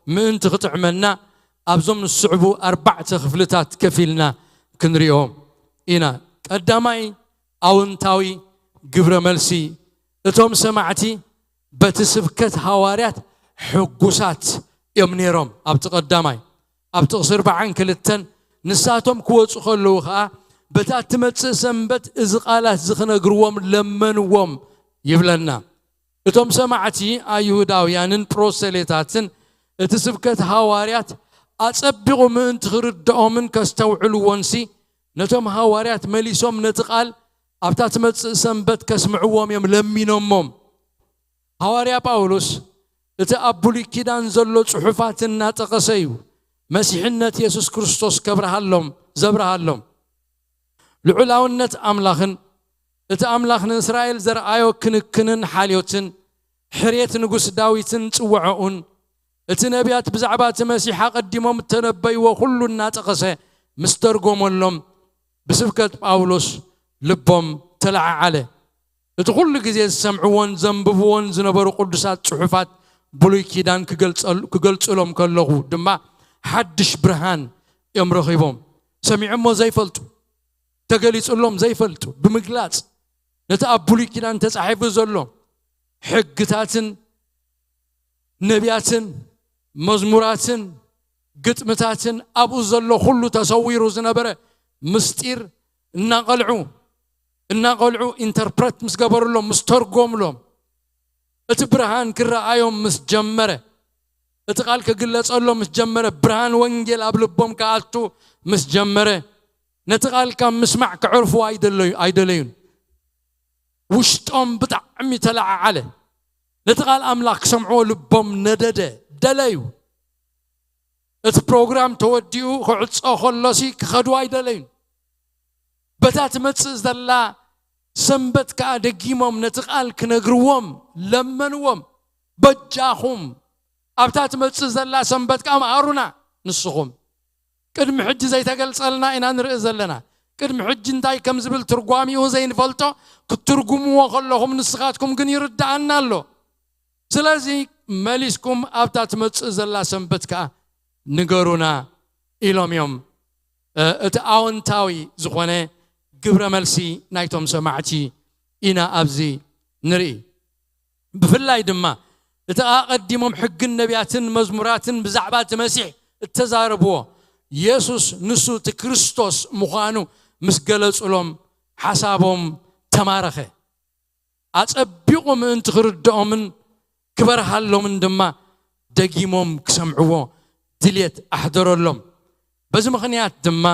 ምእንቲ ክጥዕመና ኣብዞም ዝስዕቡ ኣርባዕተ ክፍልታት ከፊልና ክንሪኦ ኢና። ቀዳማይ ኣወንታዊ ግብረ መልሲ፣ እቶም ሰማዕቲ በቲ ስብከት ሃዋርያት ሕጉሳት እዮም ነይሮም። ኣብቲ ቀዳማይ፣ ኣብ ጥቕሲ ኣርባዓን ክልተን፣ ንሳቶም ክወጹ ከለዉ ኸኣ፣ በታ እትመጽእ ሰንበት እዚ ቃላት እዚ ክነግርዎም ለመንዎም ይብለና። እቶም ሰማዕቲ ኣይሁዳውያንን ፕሮሰሌታትን እቲ ስብከት ሃዋርያት ኣጸቢቑ ምእንቲ ክርድኦምን ከስተውዕልዎንሲ፣ ነቶም ሃዋርያት መሊሶም ነቲ ቃል ኣብታ ትመጽእ ሰንበት ከስምዕዎም እዮም ለሚኖሞም። ሃዋርያ ጳውሎስ እቲ ኣብ ብሉይ ኪዳን ዘሎ ጽሑፋት እናጠቐሰ እዩ መሲሕነት የሱስ ክርስቶስ ከብርሃሎም፣ ዘብርሃሎም። ልዑላውነት ኣምላኽን እቲ ኣምላኽ ንእስራኤል ዘርኣዮ ክንክንን ሓልዮትን፣ ሕርየት ንጉስ ዳዊትን ጽውዖኡን፣ እቲ ነቢያት ብዛዕባ እቲ መሲሕ ኣቐዲሞም እተነበይዎ ኩሉ እናጠቐሰ ምስ ተርጎመሎም፣ ብስብከት ጳውሎስ ልቦም ተለዓዓለ። እቲ ኩሉ ግዜ ዝሰምዕዎን ዘንብብዎን ዝነበሩ ቅዱሳት ጽሑፋት ብሉይ ኪዳን ክገልጸሉ-፣ ክገልጹሎም ከለኹ ድማ ሓድሽ ብርሃን እዮም ረኺቦም። ሰሚዖሞ ዘይፈልጡ፣ ተገሊጹሎም ዘይፈልጡ ብምግላጽ፣ ነቲ ኣብ ብሉይ ኪዳን ተጻሒፉ ዘሎ ሕግታትን ነቢያትን መዝሙራትን ግጥምታትን ኣብኡ ዘሎ ኩሉ ተሰዊሩ ዝነበረ ምስጢር እናቐልዑ፣ እናቐልዑ ኢንተርፕረት ምስ ገበሩሎም፣ ምስ ተርጎምሎም፣ እቲ ብርሃን ክረኣዮም ምስ ጀመረ፣ እቲ ቃል ክግለጸሎም ምስ ጀመረ፣ ብርሃን ወንጌል ኣብ ልቦም ክኣቱ ምስ ጀመረ፣ ነቲ ቃል ካብ ምስማዕ ክዕርፉ ኣይደለዩ-፣ ኣይደለዩን። ውሽጦም ብጣዕሚ ተለዓዓለ። ነቲ ቃል ኣምላኽ ክሰምዕዎ ልቦም ነደደ፣ ደለዩ። እቲ ፕሮግራም ተወዲኡ ክዕጾ ከሎሲ ክኸዱ ኣይደለዩን። በታ ትመጽእ ዘላ ሰንበት ከኣ ደጊሞም ነቲ ቃል ክነግርዎም ለመንዎም። በጃኹም ኣብታ ትመጽእ ዘላ ሰንበት ከኣ መሃሩና ንስኹም። ቅድሚ ሕጂ ዘይተገልጸልና ኢና ንርኢ ዘለና። ቅድሚ ሕጂ እንታይ ከም ዝብል ትርጓሚኡ ዘይንፈልጦ ክትትርጉምዎ ከለኹም ንስኻትኩም ግን ይርድኣና ኣሎ። ስለዚ መሊስኩም ኣብታ ትመጽእ ዘላ ሰንበት ከኣ ንገሩና ኢሎም እዮም። እ፣ እቲ ኣወንታዊ ዝኾነ ግብረ መልሲ ናይቶም ሰማዕቲ ኢና ኣብዚ ንርኢ። ብፍላይ ድማ እቲ ኣቐዲሞም ሕግን ነቢያትን መዝሙራትን ብዛዕባ እቲ መሲሕ እተዛረብዎ፣ የሱስ ንሱ እቲ ክርስቶስ ምዃኑ ምስ ገለጹሎም፣ ሓሳቦም ተማረኸ። ኣጸቢቑ ምእንቲ ክርድኦምን ክበርሃሎምን ድማ ደጊሞም ክሰምዕዎ ድልየት ኣሕደረሎም። በዚ ምኽንያት ድማ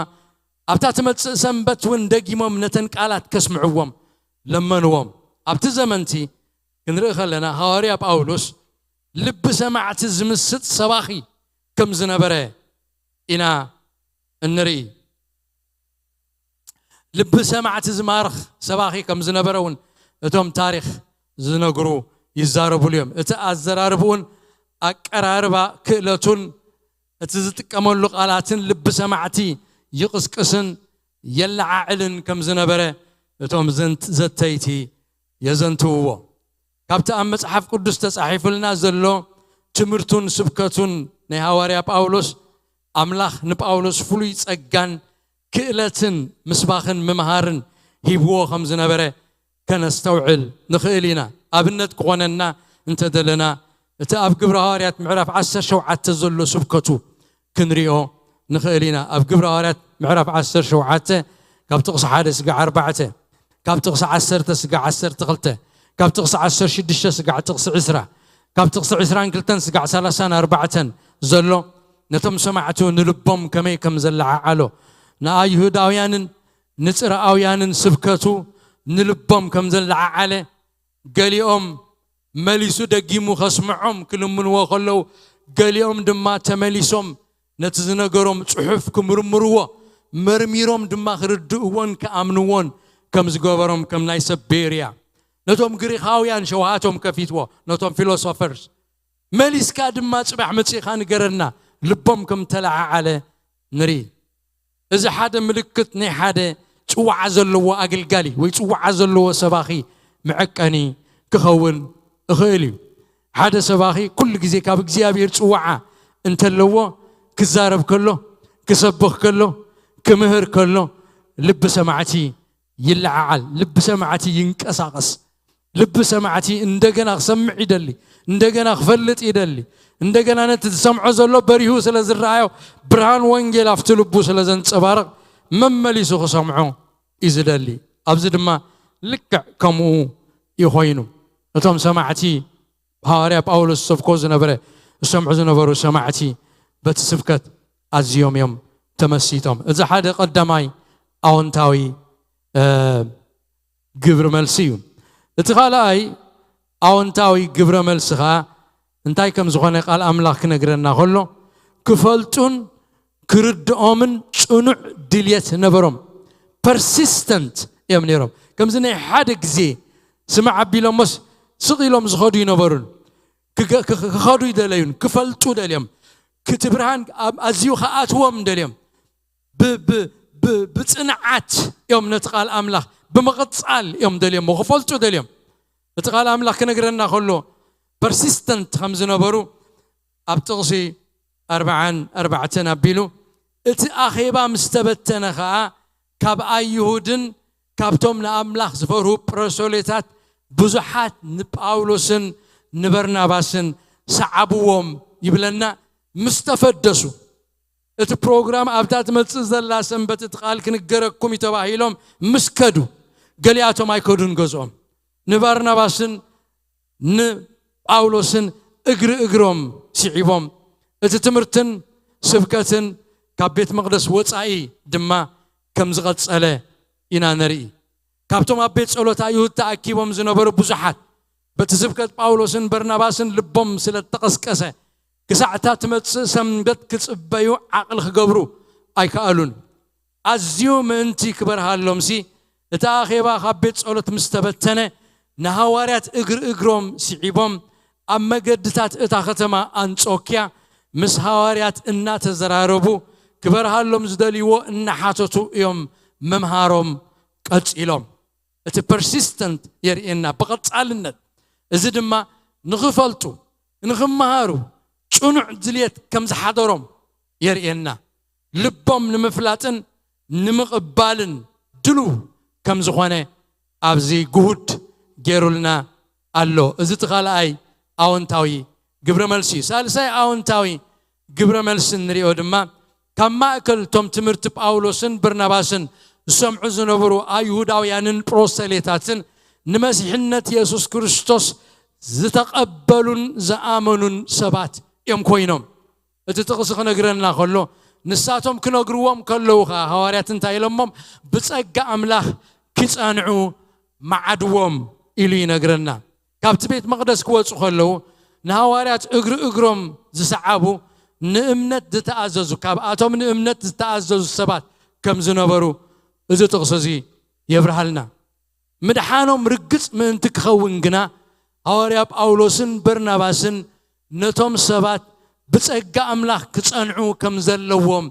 ኣብታ ትመጽእ ሰንበት እውን ደጊሞም ነተን ቃላት ከስምዕዎም ለመንዎም። ኣብቲ ዘመንቲ ክንርኢ ከለና፣ ሃዋርያ ጳውሎስ ልቢ ሰማዕቲ ዝምስጥ ሰባኺ ከም ዝነበረ ኢና እንርኢ። ልቢ ሰማዕቲ ዝማርኽ ሰባኺ ከም ዝነበረ እውን እቶም ታሪኽ ዝነግሩ ይዛረቡሉ እዮም። እቲ ኣዘራርብኡን ኣቀራርባ ክእለቱን እቲ ዝጥቀመሉ ቃላትን ልቢ ሰማዕቲ ይቕስቅስን የለዓዕልን ከም ዝነበረ እቶም ዘንት-፣ ዘተይቲ የዘንትውዎ። ካብቲ ኣብ መጽሓፍ ቅዱስ ተጻሒፉልና ዘሎ ትምህርቱን ስብከቱን ናይ ሃዋርያ ጳውሎስ፣ ኣምላኽ ንጳውሎስ ፍሉይ ጸጋን ክእለትን ምስባኽን ምምሃርን ሂብዎ ከም ዝነበረ ከነስተውዕል ንኽእል ኢና። ኣብነት ክኾነና እንተደለና፣ እቲ ኣብ ግብረ ሃዋርያት ምዕራፍ ዓሰርተ ሸውዓተ ዘሎ ስብከቱ ክንሪኦ ንኽእል ኢና። ኣብ ግብረ ሃዋርያት ምዕራፍ ዓሰርተ ሸውዓተ ካብ ጥቕሲ ሓደ ስጋዕ ኣርባዕተ፣ ካብ ጥቕሲ ዓሰርተ ስጋዕ ዓሰርተ ክልተ፣ ካብ ጥቕሲ ዓሰርተ ሽዱሽተ ስጋዕ ጥቕሲ ዕስራ፣ ካብ ጥቕሲ ዕስራን ክልተን ስጋዕ ሰላሳን ኣርባዕተን ዘሎ ነቶም ሰማዕቱ ንልቦም ከመይ ከም ዘለዓዓሎ፣ ንኣይሁዳውያንን ንጽርኣውያንን ስብከቱ ንልቦም ከም ዘለዓዓለ፣ ገሊኦም መሊሱ ደጊሙ ከስምዖም ክልምንዎ ከለዉ፣ ገሊኦም ድማ ተመሊሶም ነቲ ዝነገሮም ጽሑፍ ክምርምርዎ፣ መርሚሮም ድማ ክርድእዎን ክኣምንዎን ከም ዝገበሮም፣ ከም ናይ ሰብ ቤርያ ነቶም ግሪኻውያን ሸውሃቶም ከፊትዎ፣ ነቶም ፊሎሶፈርስ መሊስካ ድማ ጽባሕ መጺእኻ ንገረና። ልቦም ከም ተለዓዓለ ንርኢ። እዚ ሓደ ምልክት ናይ ሓደ ጽዋዓ ዘለዎ ኣገልጋሊ ወይ ጽዋዓ ዘለዎ ሰባኺ መዐቀኒ ክኸውን እኽእል እዩ። ሓደ ሰባኺ ኩሉ ግዜ ካብ እግዚኣብሔር ጽዋዓ እንተለዎ፣ ክዛረብ ከሎ፣ ክሰብኽ ከሎ፣ ክምህር ከሎ፣ ልቢ ሰማዕቲ ይለዓዓል፣ ልቢ ሰማዕቲ ይንቀሳቐስ። ልቢ ሰማዕቲ እንደገና ክሰምዕ ይደሊ፣ እንደገና ክፈልጥ ይደሊ። እንደገና ነቲ ዝሰምዖ ዘሎ በሪሁ ስለ ዝረኣዮ፣ ብርሃን ወንጌል ኣብቲ ልቡ ስለ ዘንጸባርቕ፣ መመሊሱ ክሰምዖ እዩ ዝደሊ። ኣብዚ ድማ ልክዕ ከምኡ እዩ ኮይኑ። እቶም ሰማዕቲ፣ ሃዋርያ ጳውሎስ ዝሰብኮ ዝነበረ፣ ዝሰምዑ ዝነበሩ ሰማዕቲ፣ በቲ ስብከት ኣዝዮም እዮም ተመሲጦም። እዚ ሓደ ቀዳማይ ኣወንታዊ፣ እ፣ ግብሪ መልሲ እዩ። እቲ ካልኣይ ኣወንታዊ ግብረ መልሲ ኸኣ እንታይ ከም ዝኾነ ቃል ኣምላኽ ክነግረና ከሎ፣ ክፈልጡን ክርድኦምን ጽኑዕ ድልየት ነበሮም። ፐርሲስተንት እዮም ነይሮም። ከምዚ ናይ ሓደ ግዜ ስማዕ ኣቢሎሞስ ስቕ ኢሎም ዝኸዱ ይነበሩን። ክገ-፣ ክኸ-፣ ክኸዱ ይደለዩን፣ ክፈልጡ ደልዮም። ክቲ ብርሃን ኣብ-፣ ኣዝዩ ክኣትዎም ደልዮም። ብ-፣ ብ-፣ ብ-፣ ብጽንዓት እዮም ነቲ ቃል ኣምላኽ ብምቕጻል እዮም ደልዮሞ፣ ክፈልጡ ደልዮም። እቲ ቃል ኣምላኽ ክነግረና ከሎ፣ ፐርሲስተንት ከም ዝነበሩ ኣብ ጥቕሲ ኣርብዓን ኣርባዕተን ኣቢሉ፣ እቲ ኣኼባ ምስ ተበተነ ኸኣ፣ ካብ ኣይሁድን ካብቶም ንኣምላኽ ዝፈርሁ ፕሮሶሌታት ብዙሓት ንጳውሎስን ንበርናባስን ሰዓብዎም ይብለና። ምስ ተፈደሱ፣ እቲ ፕሮግራም ኣብታ ትመጽእ ዘላ ሰንበት እቲ ቃል ክንገረኩም እዩ ተባሂሎም ምስ ከዱ፣ ገሊኣቶም ኣይከዱን ገዝኦም። ንባርናባስን ንጳውሎስን እግሪ እግሮም ስዒቦም፣ እቲ ትምህርትን ስብከትን ካብ ቤት መቕደስ ወጻኢ ድማ ከም ዝቐጸለ ኢና ንርኢ። ካብቶም ኣብ ቤት ጸሎት ኣይሁድ ተኣኪቦም ዝነበሩ ብዙሓት፣ በቲ ስብከት ጳውሎስን በርናባስን ልቦም ስለ እተቐስቀሰ፣ ክሳዕ እታ ትመጽእ ሰንበት ክጽበዩ ዓቕሊ ክገብሩ ኣይከኣሉን። ኣዝዩ ምእንቲ ክበርሃሎምሲ፣ እቲ ኣኼባ ካብ ቤት ጸሎት ምስ ተበተነ፣ ንሃዋርያት እግሪ እግሮም ስዒቦም፣ ኣብ መገድታት እታ ከተማ ኣንጾክያ ምስ ሃዋርያት እናተዘራረቡ፣ ክበርሃሎም ዝደልይዎ እናሓተቱ እዮም ምምሃሮም ቀጺሎም። እቲ ፐርሲስተንት የርእየና፣ ብቐጻልነት። እዚ ድማ ንኽፈልጡ፣ ንኽመሃሩ ጽኑዕ ድልየት ከም ዝሓደሮም የርእየና። ልቦም ንምፍላጥን ንምቕባልን ድሉው ከም ዝኾነ ኣብዚ ግሁድ ገይሩልና ኣሎ። እዚ እቲ ካልኣይ ኣወንታዊ ግብረ መልሲ እዩ። ሳልሳይ ኣወንታዊ ግብረ መልሲ እንሪኦ ድማ፣ ካብ ማእከል እቶም ትምህርቲ ጳውሎስን በርናባስን ዝሰምዑ ዝነበሩ ኣይሁዳውያንን ፕሮሰሌታትን ንመሲሕነት የሱስ ክርስቶስ ዝተቐበሉን ዝኣመኑን ሰባት እዮም ኮይኖም። እቲ ጥቕሲ ክነግረና ከሎ፣ ንሳቶም ክነግርዎም ከለዉ ኸኣ፣ ሃዋርያት እንታይ ኢሎሞም? ብጸጋ ኣምላኽ ክጸንዑ መዓድዎም ኢሉ ይነግረና። ካብቲ ቤት መቕደስ ክወጹ ከለዉ፣ ንሃዋርያት እግሪ እግሮም ዝሰዓቡ፣ ንእምነት ዝተኣዘዙ፣ ካብኣቶም ንእምነት ዝተኣዘዙ ሰባት ከም ዝነበሩ እዚ ጥቕሲ እዚ የብርሃልና። ምድሓኖም ርግጽ ምእንቲ ክኸውን ግና፣ ሃዋርያ ጳውሎስን በርናባስን ነቶም ሰባት ብጸጋ ኣምላኽ ክጸንዑ ከም ዘለዎም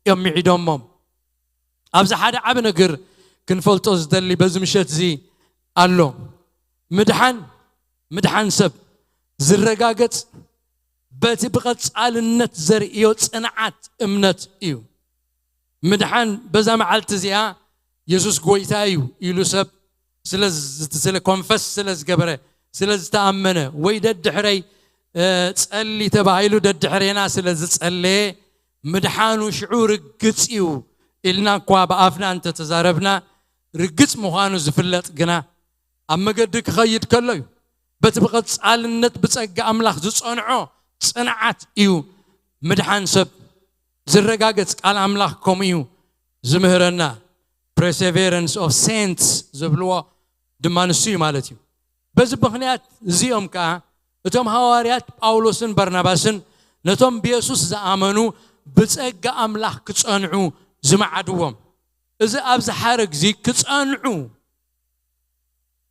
እዮም ምዒዶሞም። ኣብዚ ሓደ ዓቢ ነገር ክንፈልጦ ዝደሊ በዚ ምሸት እዚ ኣሎ። ምድሓን፣ ምድሓን ሰብ ዝረጋገጽ በቲ ብቐጻልነት ዘርእዮ ጽንዓት እምነት እዩ። ምድሓን በዛ መዓልቲ እዚኣ የሱስ ጐይታ እዩ ኢሉ ሰብ ስለ ዝ-፣ ስለ ኮንፈስ ስለ ዝገበረ፣ ስለ ዝተኣመነ፣ ወይ ደድሕረይ፣ እ፣ ጸሊ ተባሂሉ ደድሕሬና ስለ ዝጸለየ፣ ምድሓኑ ሽዑ ርግጽ እዩ ኢልና እኳ ብኣፍና እንተተዛረብና፣ ርግጽ ምዃኑ ዝፍለጥ ግና ኣብ መገዲ ክኸይድ ከሎ እዩ። በቲ ብቐጻልነት ብጸጋ ኣምላኽ ዝጸንዖ ጽንዓት እዩ ምድሓን ሰብ ዝረጋገጽ። ቃል ኣምላኽ ከምኡ እዩ ዝምህረና። Perseverance of Saints ዝብልዎ ድማ ንሱ እዩ ማለት እዩ። በዚ ምኽንያት እዚኦም ከኣ እቶም ሃዋርያት ጳውሎስን በርናባስን ነቶም ብየሱስ ዝኣመኑ ብጸጋ ኣምላኽ ክጸንዑ ዝመዓድዎም። እዚ ኣብዚ ሓረግ እዚ ክጸንዑ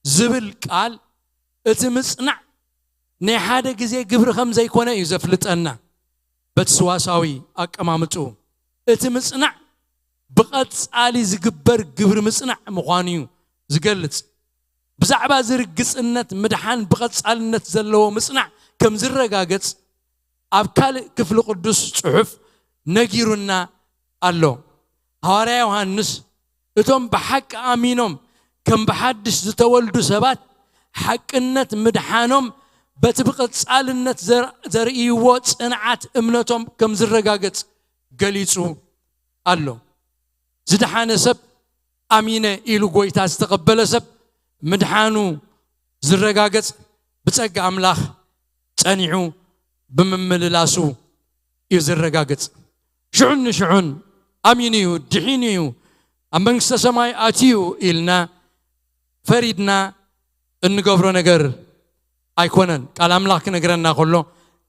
ዝብል ቃል፣ እቲ ምጽናዕ ናይ ሓደ ግዜ ግብሪ ከም ዘይኮነ እዩ ዘፍልጠና። በቲ ስዋሳዊ ኣቀማምጥኡ እቲ ምጽናዕ ብቐጻሊ ዝግበር ግብሪ ምጽናዕ ምዃኑ እዩ ዝገልጽ። ብዛዕባ ዝርግጽነት ምድሓን ብቐጻልነት ዘለዎ ምጽናዕ ከም ዝረጋገጽ ኣብ ካልእ ክፍሊ ቅዱስ ጽሑፍ ነጊሩና ኣሎ። ሃዋርያ ዮሃንስ እቶም ብሓቂ ኣሚኖም ከም ብሓድሽ ዝተወልዱ ሰባት ሓቅነት ምድሓኖም በቲ ብቐጻልነት ዘር- ዘርእይዎ ጽንዓት እምነቶም ከም ዝረጋገጽ ገሊጹ ኣሎ። ዝደሓነ ሰብ ኣሚነ ኢሉ ጎይታ ዝተቐበለ ሰብ ምድሓኑ ዝረጋገጽ ብጸጋ ኣምላኽ ጸኒዑ ብምምልላሱ እዩ ዝረጋገጽ። ሽዑን ንሽዑን ኣሚኑ እዩ፣ ድሒኑ እዩ፣ ኣብ መንግስተ ሰማይ ኣትዩ ኢልና ፈሪድና እንገብሮ ነገር ኣይኮነን። ቃል ኣምላኽ ክነግረና ከሎ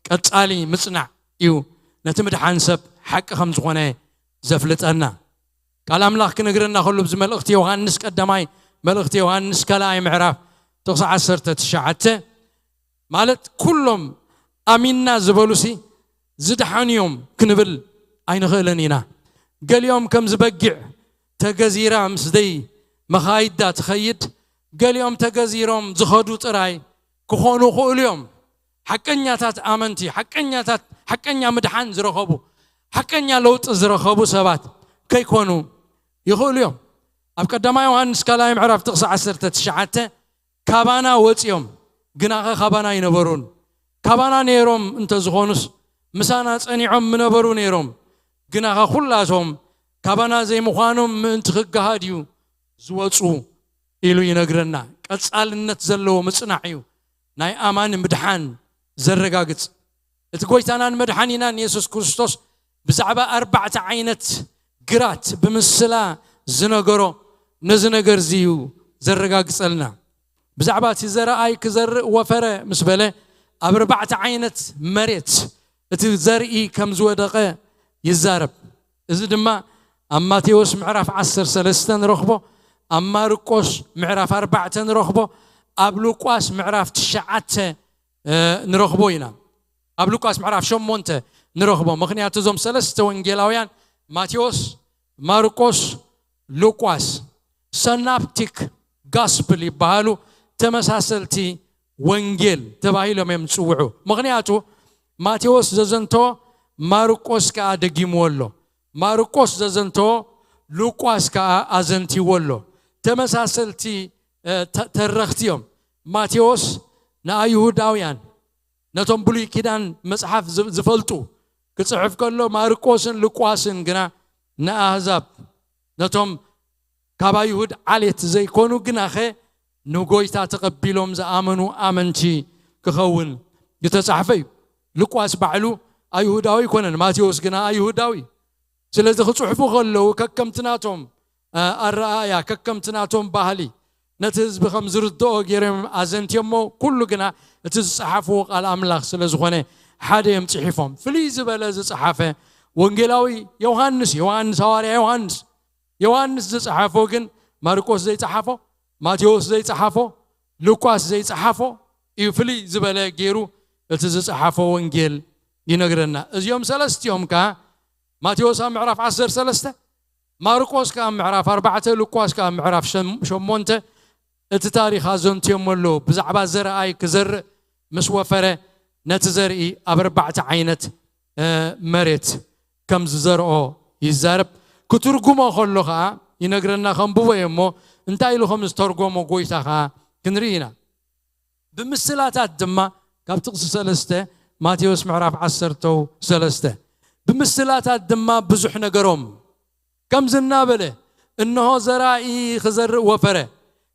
ቀጻሊ ምጽናዕ እዩ ነቲ ምድሓን ሰብ ሓቂ ከም ዝኾነ ዘፍልጠና። ቃል ኣምላኽ ክነግረና ከሎ ኣብዚ መልእኽቲ ዮሃንስ ቀዳማይ፣ መልእኽቲ ዮሃንስ ካልኣይ ምዕራፍ ጥቕሲ ዓሰርተ ትሽዓተ ማለት ኩሎም ኣሚንና ዝበሉሲ ዝደሓኑ እዮም ክንብል ኣይንኽእልን ኢና። ገሊኦም ከም ዝበጊዕ ተገዚራ ምስ ደይ መኻይዳ ትኸይድ፣ ገሊኦም ተገዚሮም ዝኸዱ ጥራይ ክኾኑ ይኽእሉ እዮም። ሓቀኛታት ኣመንቲ፣ ሓቀኛታት፣ ሓቀኛ ምድሓን ዝረኸቡ፣ ሓቀኛ ለውጢ ዝረኸቡ ሰባት ከይኮኑ ይኽእሉ እዮም። ኣብ ቀዳማይ ዮሃንስ ካልኣይ ምዕራፍ ጥቕሲ ዓሰርተ ትሽዓተ ካባና ወፂኦም ግናኸ ካባና ኣይነበሩን። ካባና ነይሮም እንተዝኾኑስ ምሳና ጸኒዖም ምነበሩ ነይሮም። ግናኸ ኩላቶም ካባና ዘይምዃኖም ምእንቲ ክገሃድ እዩ ዝወፁ ኢሉ ይነግረና። ቀጻልነት ዘለዎ ምጽናዕ እዩ ናይ ኣማኒ ምድሓን ዘረጋግጽ። እቲ ጎይታናን መድሓኒናን የሱስ ክርስቶስ ብዛዕባ ኣርባዕተ ዓይነት ግራት ብምስላ ዝነገሮ ነዚ ነገር እዚ እዩ ዘረጋግጸልና። ብዛዕባ እቲ ዘረኣይ ክዘርእ ወፈረ ምስ በለ ኣብ ኣርባዕተ ዓይነት መሬት እቲ ዘርኢ ከም ዝወደቐ ይዛረብ። እዚ ድማ ኣብ ማቴዎስ ምዕራፍ ዓሰርተ ሰለስተ ንረኽቦ፣ ኣብ ማርቆስ ምዕራፍ ኣርባዕተ ንረኽቦ፣ ኣብ ሉቃስ ምዕራፍ ትሽዓተ ንረኽቦ ኢና። ኣብ ሉቃስ ምዕራፍ ሸሞንተ ንረኽቦ። ምኽንያቱ እዞም ሰለስተ ወንጌላውያን ማቴዎስ፣ ማርቆስ፣ ሉቃስ ሰናፕቲክ ጋስፕል ይበሃሉ። ተመሳሰልቲ ወንጌል ተባሂሎም እዮም ዝጽውዑ። ምኽንያቱ ማቴዎስ ዘዘንቶ ማርቆስ ከኣ ደጊምዎ ኣሎ። ማርቆስ ዘዘንቶ ሉቃስ ከኣ ኣዘንቲዎ ኣሎ። ተመሳሰልቲ ተረኽቲ እዮም። ማቴዎስ ንኣይሁዳውያን ነቶም ብሉይ ኪዳን መጽሓፍ ዝፈልጡ ክጽሕፍ ከሎ፣ ማርቆስን ሉቃስን ግና ንኣህዛብ፣ ነቶም ካብ ኣይሁድ ዓሌት ዘይኮኑ ግናኸ ንጎይታ ተቐቢሎም ዝኣመኑ ኣመንቲ ክኸውን ዝተጻሕፈ እዩ። ሉቃስ ባዕሉ ኣይሁዳዊ ኣይኮነን፣ ማቴዎስ ግና ኣይሁዳዊ። ስለዚ ክጽሕፉ ከለዉ ከከምቲ ናቶም ኣረኣእያ፣ ከከምቲ ናቶም ባህሊ ነቲ ህዝቢ ከም ዝርድኦ ገይሮም ኣዘንትዮሞ። ኩሉ ግና እቲ ዝጸሓፍዎ ቃል ኣምላኽ ስለ ዝኾነ ሓደ እዮም ጽሒፎም። ፍልይ ዝበለ ዝጸሓፈ ወንጌላዊ ዮሃንስ፣ ዮሃንስ፣ ሃዋርያ ዮሃንስ። ዮሃንስ ዝጸሓፎ ግን ማርቆስ ዘይጸሓፎ፣ ማቴዎስ ዘይጸሓፎ፣ ሉቃስ ዘይጸሓፎ እዩ። ፍልይ ዝበለ ገይሩ እቲ ዝጸሓፎ ወንጌል ይነግረና። እዚኦም ሰለስቲኦም ከኣ ማቴዎስ ኣብ ምዕራፍ ዓሰርተ ሰለስተ፣ ማርቆስ ከኣ ምዕራፍ ኣርባዕተ፣ ሉቃስ ከኣ ምዕራፍ ሸም- ሸሞንተ እቲ ታሪኽ ኣዘንትዮሞ ኣለዉ። ብዛዕባ ዘርኣይ ክዘርእ ምስ ወፈረ ነቲ ዘርኢ ኣብ ኣርባዕተ ዓይነት መሬት ከም ዝዘርኦ ይዛረብ። ክትርጉሞ ከሎ ከኣ ይነግረና። ከንብቦ እየ እሞ እንታይ ኢሉ ከም ዝተርጎሞ ጎይታ ከኣ ክንርኢ ኢና። ብምስላታት ድማ ካብ ጥቕሲ ሰለስተ ማቴዎስ ምዕራፍ ዓሰርተ ሰለስተ ብምስላታት ድማ ብዙሕ ነገሮም ከምዚ እናበለ እንሆ ዘራኢ ክዘርእ ወፈረ።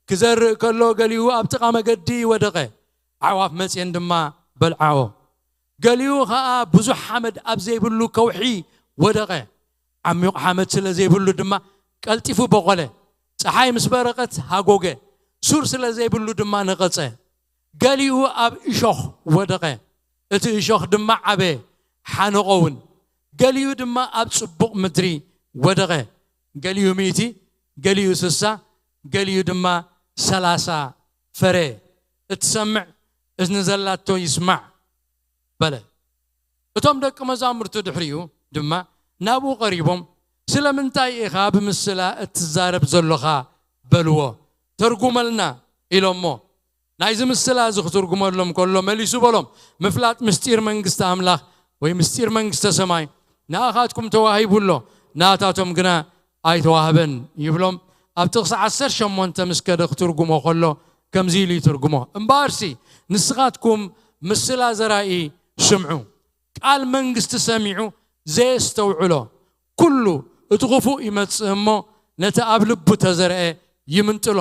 ክዘርእ ከሎ ገሊኡ ኣብ ጥቓ መገዲ ወደቐ፣ ኣዕዋፍ መጽየን ድማ በልዓኦ። ገሊኡ ኸኣ ብዙሕ ሓመድ ኣብ ዘይብሉ ከውሒ ወደቐ፣ ዓሚቕ ሓመድ ስለ ዘይብሉ ድማ ቀልጢፉ በቖለ። ጸሓይ ምስ በረቐት ሃጎገ፣ ሱር ስለ ዘይብሉ ድማ ነቐጸ። ገሊኡ ኣብ እሾኽ ወደቐ፣ እቲ እሾኽ ድማ ዓበ፣ ሓነቖ እውን። ገሊኡ ድማ ኣብ ጽቡቕ ምድሪ ወደቐ፣ ገሊኡ ሚእቲ፣ ገሊኡ ስሳ፣ ገሊኡ ድማ ሰላሳ ፈረ። እትሰምዕ እዝኒ ዘላቶ ይስማዕ በለ። እቶም ደቂ መዛሙርቱ ድሕሪኡ ድማ ናብኡ ቀሪቦም፣ ስለምንታይ ኢኻ ብምስላ እትዛረብ ዘሎኻ? በልዎ። ተርጉመልና ኢሎሞ። ናይዚ ምስላ እዚ ክትርጉመሎም ከሎ መሊሱ በሎም፣ ምፍላጥ ምስጢር መንግስቲ ኣምላኽ ወይ ምስጢር መንግስተ ሰማይ ንኣኻትኩም ተዋሂቡ ኣሎ፣ ናታቶም ግና ኣይተዋህበን ይብሎም። ኣብ ጥቕሲ ዓሰርተ ሸሞንተ ምስ ከደ ክትርጉሞ ከሎ ከምዚ ኢሉ ይትርጉሞ። እምበኣርሲ ንስኻትኩም ምስላ ዘራኢ ስምዑ። ቃል መንግስቲ ሰሚዑ ዘየስተውዕሎ ኩሉ እቲ ክፉእ ይመጽእ እሞ ነቲ ኣብ ልቡ ተዘርአ ይምንጥሎ።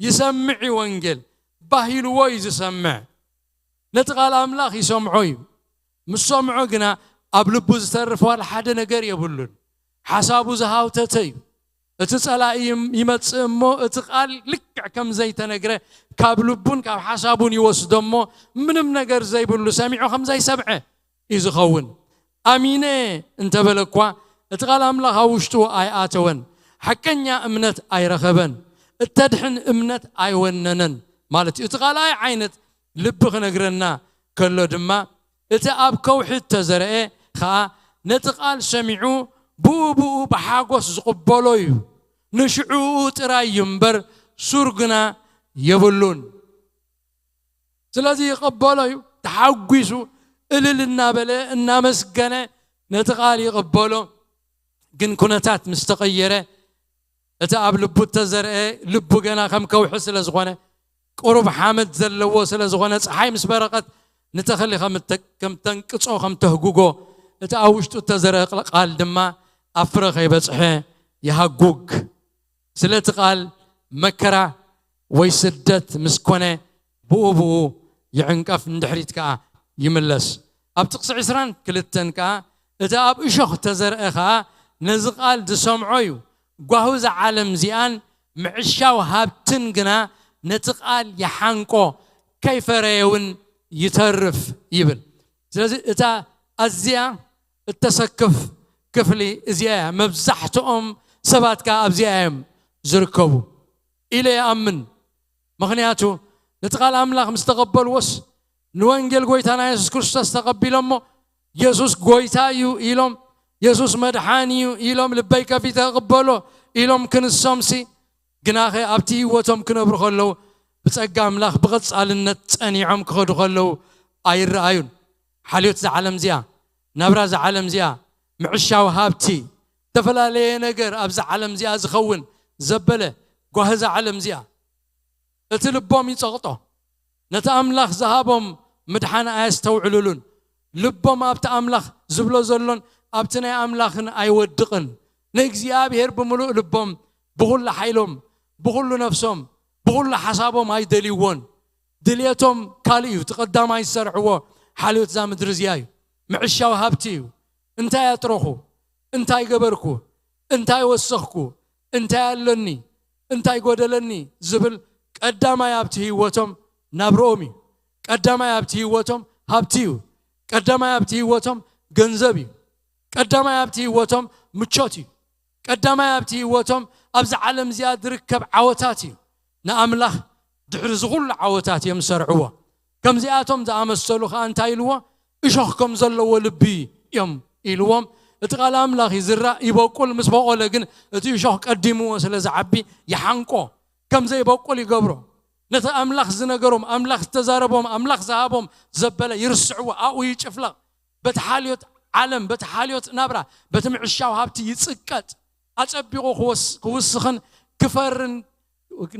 ይሰምዕ እዩ ወንጌል፣ ባህ ኢልዎ እዩ ዝሰምዕ። ነቲ ቃል ኣምላኽ ይሰምዖ እዩ። ምስ ሰምዖ ግና ኣብ ልቡ ዝተርፍ ዋላ ሓደ ነገር የብሉን። ሓሳቡ ዝሃውተተ እዩ። እቲ ጸላኢ ይም-፣ ይመጽእ እሞ እቲ ቃል ልክዕ ከም ዘይተነግረ ካብ ልቡን ካብ ሓሳቡን ይወስዶ እሞ ምንም ነገር ዘይብሉ ሰሚዑ ከም ዘይሰምዐ እዩ ዝኸውን። ኣሚነ እንተበለ እኳ እቲ ቃል ኣምላኽ ኣብ ውሽጡ ኣይኣተወን። ሓቀኛ እምነት ኣይረኸበን። እተድሕን እምነት ኣይወነነን ማለት እዩ። እቲ ካልኣይ ዓይነት ልቢ ክነግረና ከሎ ድማ እቲ ኣብ ከውሒ እተዘርአ ኸኣ ነቲ ቃል ሰሚዑ ብኡ ብኡ ብሓጎስ ዝቕበሎ እዩ። ንሽዕኡ ጥራይ እዩ እምበር ሱር ግና የብሉን። ስለዚ ይቕበሎ እዩ። ተሓጒሱ እልል እናበለ እናመስገነ ነቲ ቃል ይቕበሎ። ግን ኩነታት ምስ ተቐየረ እቲ ኣብ ልቡ እተዘርአ ልቡ ገና ከም ከውሒ ስለ ዝኾነ ቁሩብ ሓመድ ዘለዎ ስለ ዝኾነ ጸሓይ ምስ በረቐት ንተኽሊ ከም እተ-፣ ከም ተንቅጾ ከም ተህጉጎ እቲ ኣብ ውሽጡ እተዘርአ ቃል ድማ ኣብ ፍረ ከይበጽሐ ይሃጉግ። ስለቲ ቃል መከራ ወይ ስደት ምስ ኮነ ብኡ ብኡ ይዕንቀፍ፣ ንድሕሪት ከኣ ይምለስ። ኣብ ጥቕሲ ዕስራን ክልተን ከኣ እቲ ኣብ እሾኽ ተዘርአ ከኣ ነዚ ቃል ዝሰምዖ እዩ። ጓሁ እዛ ዓለም እዚኣን ምዕሻው ሃብትን ግና ነቲ ቃል ይሓንቆ፣ ከይፈረየ እውን ይተርፍ ይብል። ስለዚ እታ ኣዝያ እተሰክፍ ክፍሊ እዚኣ እያ። መብዛሕትኦም ሰባት ከኣ ኣብዚኣ እዮም ዝርከቡ ኢለ ይኣምን። ምኽንያቱ ነቲ ቃል ኣምላኽ ምስ ተቐበልዎስ ንወንጌል ጎይታና የሱስ ክርስቶስ ተቐቢሎሞ፣ የሱስ ጎይታ እዩ ኢሎም፣ የሱስ መድሓኒ እዩ ኢሎም፣ ልበይ ከፊተ እቕበሎ ኢሎም ክንሶምሲ፣ ግናኸ ኣብቲ ህይወቶም ክነብሩ ከለዉ ብጸጋ ኣምላኽ ብቐጻልነት ጸኒዖም ክኸዱ ከለዉ ኣይረኣዩን። ሓልዮት እዛ ዓለም እዚኣ፣ ናብራ እዛ ዓለም እዚኣ፣ ምዕሻው ሃብቲ፣ ዝተፈላለየ ነገር ኣብዛ ዓለም እዚኣ ዝኸውን ዘበለ ጓሂ እዛ ዓለም እዚኣ፣ እቲ ልቦም ይጸቕጦ። ነቲ ኣምላኽ ዝሃቦም ምድሓን ኣየስተውዕልሉን። ልቦም ኣብቲ ኣምላኽ ዝብሎ ዘሎን ኣብቲ ናይ ኣምላኽን ኣይወድቕን። ንእግዚኣብሔር ብምሉእ ልቦም፣ ብኹሉ ሓይሎም፣ ብኹሉ ነፍሶም፣ ብኹሉ ሓሳቦም ኣይደልይዎን። ድልየቶም ካልእ እዩ። እቲ ቀዳማይ ዝሰርዕዎ ሓልዮት እዛ ምድሪ እዚኣ እዩ። ምዕሻው ሃብቲ እዩ። እንታይ ኣጥረኹ? እንታይ ገበርኩ? እንታይ ወሰኽኩ? እንታይ ኣሎኒ? እንታይ ጎደለኒ? ዝብል ቀዳማይ ኣብቲ ህይወቶም ናብርኦም እዩ። ቀዳማይ ኣብቲ ህይወቶም ሃብቲ እዩ። ቀዳማይ ኣብቲ ህይወቶም ገንዘብ እዩ። ቀዳማይ ኣብቲ ህይወቶም ምቾት እዩ። ቀዳማይ ኣብቲ ህይወቶም ኣብዛ ዓለም እዚኣ ዝርከብ ዓወታት እዩ። ንኣምላኽ ድሕሪ እዚ ኩሉ ዓወታት እዮም ዝሰርዕዎ። ከምዚኣቶም ዝኣመሰሉ ኸኣ እንታይ ኢልዎ? እሾኽ ከም ዘለዎ ልቢ እዮም ኢልዎም። እቲ ቃል ኣምላኽ ይዝራእ፣ ይበቁል። ምስ በቆለ ግን እቲ እሾኽ ቀዲምዎ ስለ ዝዓቢ ይሓንቆ፣ ከም ዘይበቁል ይገብሮ። ነቲ ኣምላኽ ዝነገሮም፣ ኣምላኽ ዝተዛረቦም፣ ኣምላኽ ዝሃቦም ዘበለ ይርስዕዎ፣ ኣብኡ ይጭፍለቕ። በቲ ሓልዮት ዓለም፣ በቲ ሓልዮት ናብራ፣ በቲ ምዕሻው ሃብቲ ይጽቀጥ። ኣጸቢቑ ክወስ-፣ ክውስኽን ክፈርን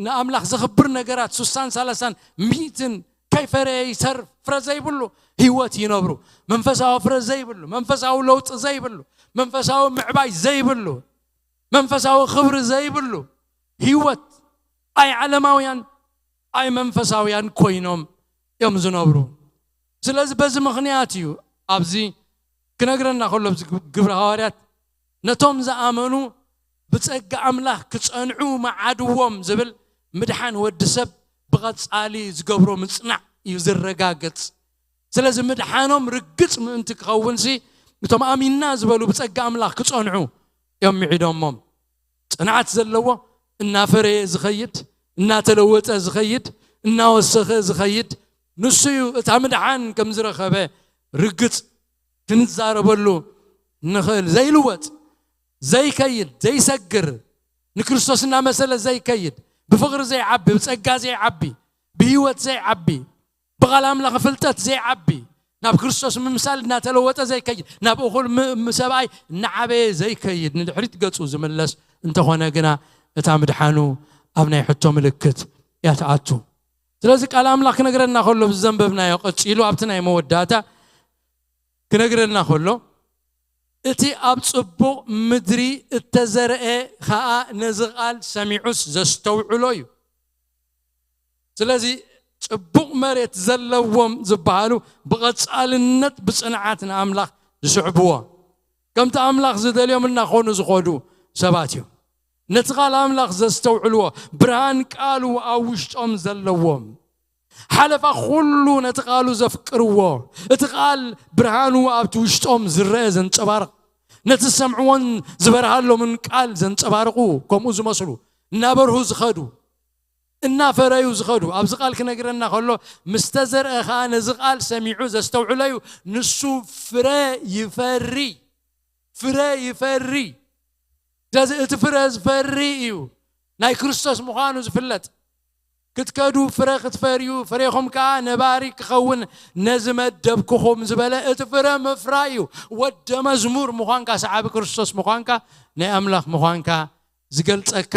ንኣምላኽ ዘኽብር ነገራት ሱሳን ሰላሳን ሚእትን ከይፈረየ ይተርፍ፣ ፍረ ዘይብሉ ህይወት ይነብሩ። መንፈሳዊ ፍረ ዘይብሉ፣ መንፈሳዊ ለውጢ ዘይብሉ፣ መንፈሳዊ ምዕባይ ዘይብሉ፣ መንፈሳዊ ክብሪ ዘይብሉ ህይወት፣ ኣይ ዓለማውያን ኣይ መንፈሳውያን ኮይኖም እዮም ዝነብሩ። ስለዚ በዚ ምኽንያት እዩ ኣብዚ ክነግረና ከሎ ኣብዚ ግብሪ ሃዋርያት ነቶም ዝኣመኑ ብጸጋ ኣምላኽ ክጸንዑ መዓድዎም ዝብል ምድሓን ወዲ ሰብ ብቐጻሊ ዝገብሮ ምጽናዕ እዩ ዝረጋገጽ። ስለዚ ምድሓኖም ርግጽ ምእንቲ ክኸውንሲ እቶም ኣሚንና ዝበሉ ብጸጋ ኣምላኽ ክጸንዑ እዮም ምዒዶሞም። ጽንዓት ዘለዎ እናፈረየ ዝኸይድ፣ እናተለወጠ ዝኸይድ፣ እናወሰኸ ዝኸይድ ንሱ እዩ እታ ምድሓን ከም ዝረኸበ ርግጽ ክንዛረበሉ ንኽእል። ዘይልወጥ፣ ዘይከይድ፣ ዘይሰግር፣ ንክርስቶስ እናመሰለ ዘይከይድ፣ ብፍቕሪ ዘይዓቢ፣ ብጸጋ ዘይዓቢ፣ ብህይወት ዘይዓቢ፣ ብቓል ኣምላኽ ፍልጠት ዘይዓቢ፣ ናብ ክርስቶስ ምምሳል እናተለወጠ ዘይከይድ፣ ናብ እኹል ም- ም- ሰብኣይ እናዓበየ ዘይከይድ፣ ንድሕሪት ገጹ ዝምለስ እንተኾነ ግና እታ ምድሓኑ ኣብ ናይ ሕቶ ምልክት እያ ትኣቱ። ስለዚ ቃል ኣምላኽ ክነግረና ከሎ፣ ብዘንበብናዮ ቀጺሉ ኣብቲ ናይ መወዳእታ ክነግረና ከሎ፣ እቲ ኣብ ጽቡቕ ምድሪ እተዘርአ ኸኣ ነዚ ቓል ሰሚዑስ ዘስተውዕሎ እዩ። ስለዚ ጽቡቕ መሬት ዘለዎም ዝበሃሉ ብቐጻልነት ብጽንዓት ንኣምላኽ ዝስዕብዎ፣ ከምቲ ኣምላኽ ዝደልዮም እናኾኑ ዝኾዱ ሰባት እዮም። ነቲ ቓል ኣምላኽ ዘስተውዕልዎ፣ ብርሃን ቃሉ ኣብ ውሽጦም ዘለዎም፣ ሓለፋ ኩሉ ነቲ ቃሉ ዘፍቅርዎ፣ እቲ ቃል ብርሃኑ ኣብቲ ውሽጦም ዝረአ ዘንጸባርቕ፣ ነቲ ዝሰምዕዎን ዝበርሃሎምን ቃል ዘንጸባርቑ፣ ከምኡ ዝመስሉ እናበርሁ ዝኸዱ፣ እናፈረዩ ዝኸዱ፣ ኣብዚ ቃል ክነግረና ከሎ፣ ምስ ተዘርአ ኸኣ ነዚ ቃል ሰሚዑ ዘስተውዕሎ እዩ፣ ንሱ ፍረ ይፈሪ። ፍረ ይፈሪ። ስለዚ እቲ ፍረ ዝፈሪ እዩ ናይ ክርስቶስ ምዃኑ ዝፍለጥ። ክትከዱ ፍረ ክትፈርዩ፣ ፍሬኹም ከኣ ነባሪ ክኸውን ነዚ መደብኩኹም ዝበለ፣ እቲ ፍረ ምፍራይ እዩ። ወደ መዝሙር ምዃንካ፣ ሰዓቢ ክርስቶስ ምዃንካ፣ ናይ ኣምላኽ ምዃንካ ዝገልጸካ።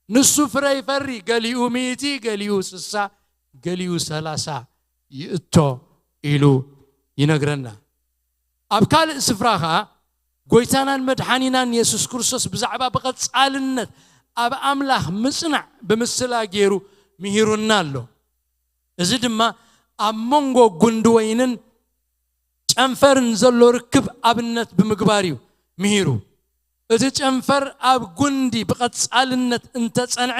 ንሱ ፍረ ይፈሪ፣ ገሊኡ ሚእቲ፣ ገሊኡ ስሳ፣ ገሊኡ ሰላሳ ይእቶ ኢሉ ይነግረና። ኣብ ካልእ ስፍራ ኸኣ ጎይታናን መድሓኒናን የሱስ ክርስቶስ ብዛዕባ ብቐጻልነት ኣብ ኣምላኽ ምጽናዕ ብምስላ ገይሩ ምሂሩና ኣሎ። እዚ ድማ ኣብ መንጎ ጉንዲ ወይንን ጨንፈርን ዘሎ ርክብ ኣብነት ብምግባር እዩ ምሂሩ። እቲ ጨንፈር ኣብ ጉንዲ ብቐጻልነት እንተጸንዐ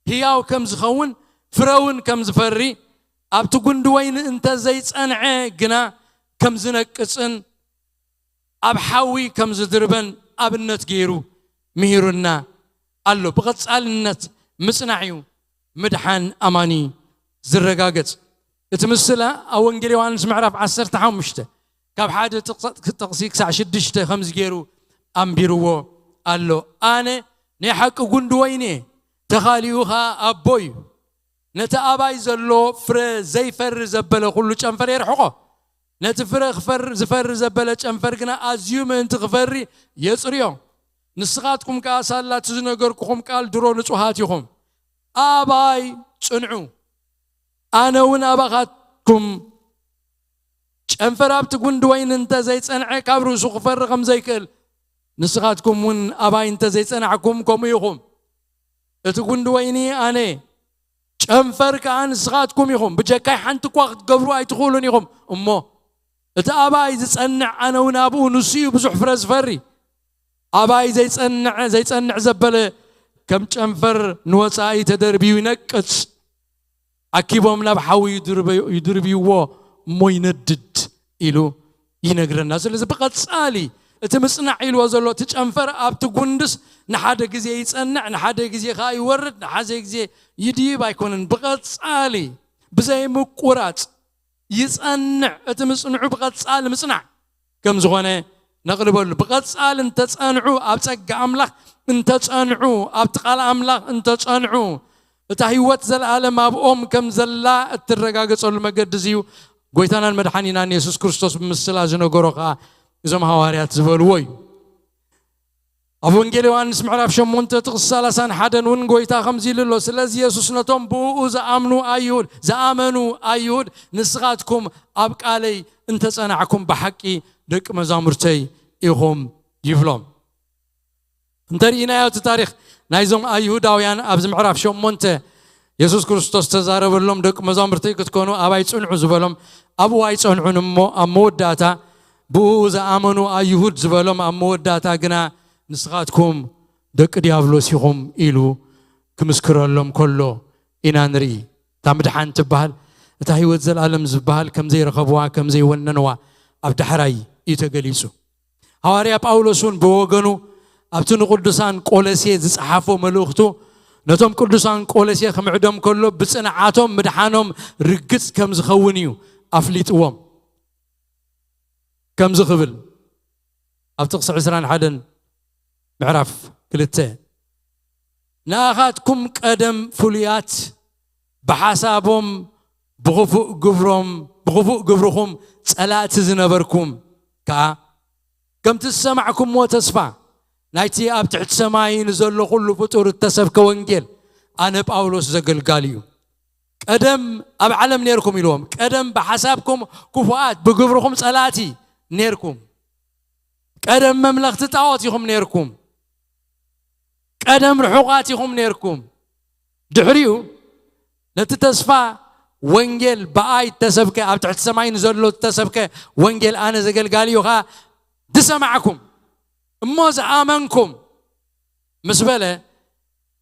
ህያው ከም ዝኸውን፣ ፍረ እውን ከም ዝፈሪ፣ ኣብቲ ጉንዲ ወይኒ እንተ ዘይጸንዐ ግና ከም ዝነቅጽን ኣብ ሓዊ ከም ዝድርበን ኣብነት ገይሩ ምሂሩና ኣሎ። ብቐጻልነት ምጽናዕ እዩ ምድሓን ኣማኒ ዝረጋገጽ። እቲ ምስላ ኣብ ወንጌል ዮሃንስ ምዕራፍ ዓሰርተ ሓሙሽተ ካብ ሓደ ጥቕሲ ክሳዕ ሽዱሽተ ከምዚ ገይሩ ኣንቢርዎ ኣሎ። ኣነ ናይ ሓቂ ጉንዲ ወይኒ እየ፣ ተኻሊኡ ኸኣ ኣቦ እዩ። ነቲ ኣባይ ዘሎ ፍረ ዘይፈሪ ዘበለ ኩሉ ጨንፈር የርሕቖ፣ ነቲ ፍረ ክፈር ዝፈሪ ዘበለ ጨንፈር ግና ኣዝዩ ምእንቲ ክፈሪ የጽርዮ። ንስኻትኩም ከኣ ሳላ እቲ ዝነገርኩኹም ቃል ድሮ ንጹሃት ኢኹም። ኣባይ ጽንዑ፣ ኣነ እውን ኣባኻትኩም። ጨንፈር ኣብቲ ጉንዲ ወይኒ እንተ ዘይጸንዐ ካብ ርእሱ ክፈሪ ከም ዘይክእል፣ ንስኻትኩም እውን ኣባይ እንተ ዘይጸናዕኩም ከምኡ ኢኹም። እቲ ጉንዲ ወይኒ ኣነ፣ ጨንፈር ከኣ ንስኻትኩም ኢኹም። ብጀካይ ሓንቲ እኳ ክትገብሩ ኣይትኽእሉን ኢኹም። እሞ እቲ ኣባይ ዝጸንዕ፣ ኣነ እውን ኣብኡ፣ ንሱ እዩ ብዙሕ ፍረ ዝፈሪ። ኣባይ ዘይጸንዕ፣ ዘይጸንዕ ዘበለ ከም ጨንፈር ንወጻኢ ተደርብዩ ይነቅጽ። ኣኪቦም ናብ ሓዊ ይድርበዩ-፣ ይድርብይዎ እሞ ይነድድ ኢሉ ይነግረና። ስለዚ ብቐጻሊ እቲ ምጽናዕ ኢልዎ ዘሎ፣ እቲ ጨንፈር ኣብቲ ጉንድስ ንሓደ ግዜ ይጸንዕ፣ ንሓደ ግዜ ከኣ ይወርድ፣ ንሓደ ግዜ ይድይብ ኣይኮነን። ብቐጻሊ ብዘይ ምቁራጽ ይጸንዕ። እቲ ምጽንዑ ብቐጻሊ ምጽናዕ ከም ዝኾነ ነቕልበሉ። ብቐጻሊ እንተጸንዑ፣ ኣብ ጸጋ ኣምላኽ እንተጸንዑ፣ ኣብቲ ቃል ኣምላኽ እንተጸንዑ፣ እታ ህይወት ዘለኣለም ኣብኦም ከም ዘላ እትረጋገጸሉ መገዲ እዚ እዩ። ጎይታናን መድሓኒናን የሱስ ክርስቶስ ብምስላ ዝነገሮ ከኣ እዞም ሃዋርያት ዝበልዎ እዩ። ኣብ ወንጌል ዮሃንስ ምዕራፍ ሸሞንተ ጥቕሲ ሰላሳን ሓደን እውን ጎይታ ከምዚ ኢሉ ኣሎ፣ ስለዚ የሱስ ነቶም ብእኡ ዝኣምኑ ኣይሁድ፣ ዝኣመኑ ኣይሁድ፣ ንስኻትኩም ኣብ ቃለይ እንተጸናዕኩም ብሓቂ ደቂ መዛሙርተይ ኢኹም ይብሎም። እንተርኢናዮ እቲ ታሪኽ ናይዞም ኣይሁዳውያን ኣብዚ ምዕራፍ ሸሞንተ የሱስ ክርስቶስ ተዛረበሎም፣ ደቂ መዛሙርተይ ክትኮኑ ኣባይ ጽንዑ ዝበሎም፣ ኣብኡ ኣይጸንዑን እሞ ኣብ መወዳእታ ብኡ ዝኣመኑ ኣይሁድ ዝበሎም፣ ኣብ መወዳእታ ግና ንስኻትኩም ደቂ ዲያብሎስ ኢኹም ኢሉ ክምስክረሎም ከሎ ኢና ንርኢ። እታ ምድሓን ትበሃል፣ እታ ህይወት ዘለኣለም ዝበሃል ከም ዘይረኸብዋ፣ ከም ዘይወነንዋ ኣብ ዳሕራይ እዩ ተገሊጹ። ሃዋርያ ጳውሎስ እውን ብወገኑ ኣብቲ ንቅዱሳን ቆሎሴ ዝጸሓፎ መልእኽቱ ነቶም ቅዱሳን ቆሎሴ ክምዕዶም ከሎ ብጽንዓቶም ምድሓኖም ርግጽ ከም ዝኸውን እዩ ኣፍሊጥዎም። ከምዚ ክብል ኣብ ጥቕሲ ዕስራን ሓደን ምዕራፍ ክልተ፣ ንኣኻትኩም ቀደም ፍሉያት ብሓሳቦም ብኽፉእ ግብሮም ብኽፉእ ግብርኹም ጸላእቲ ዝነበርኩም ከኣ፣ ከምቲ ዝሰማዕኩምዎ ተስፋ ናይቲ ኣብ ትሕቲ ሰማይ ንዘሎ ኩሉ ፍጡር እተሰብከ ወንጌል ኣነ ጳውሎስ ዘገልጋሊ እዩ። ቀደም ኣብ ዓለም ኔርኩም ኢልዎም። ቀደም ብሓሳብኩም ክፉኣት፣ ብግብርኹም ጸላእቲ ኔርኩም። ቀደም መምለኽቲ ጣዖት ኢኹም ኔርኩም። ቀደም ርሑቓት ኢኹም ኔርኩም። ድሕሪኡ ነቲ ተስፋ ወንጌል ብኣይ እተሰብከ፣ ኣብ ትሕቲ ሰማይ ንዘሎ እተሰብከ ወንጌል ኣነ ዘገልጋሊ እዩ ኸኣ ዝሰማዕኩም እሞ ዝኣመንኩም ምስ በለ፣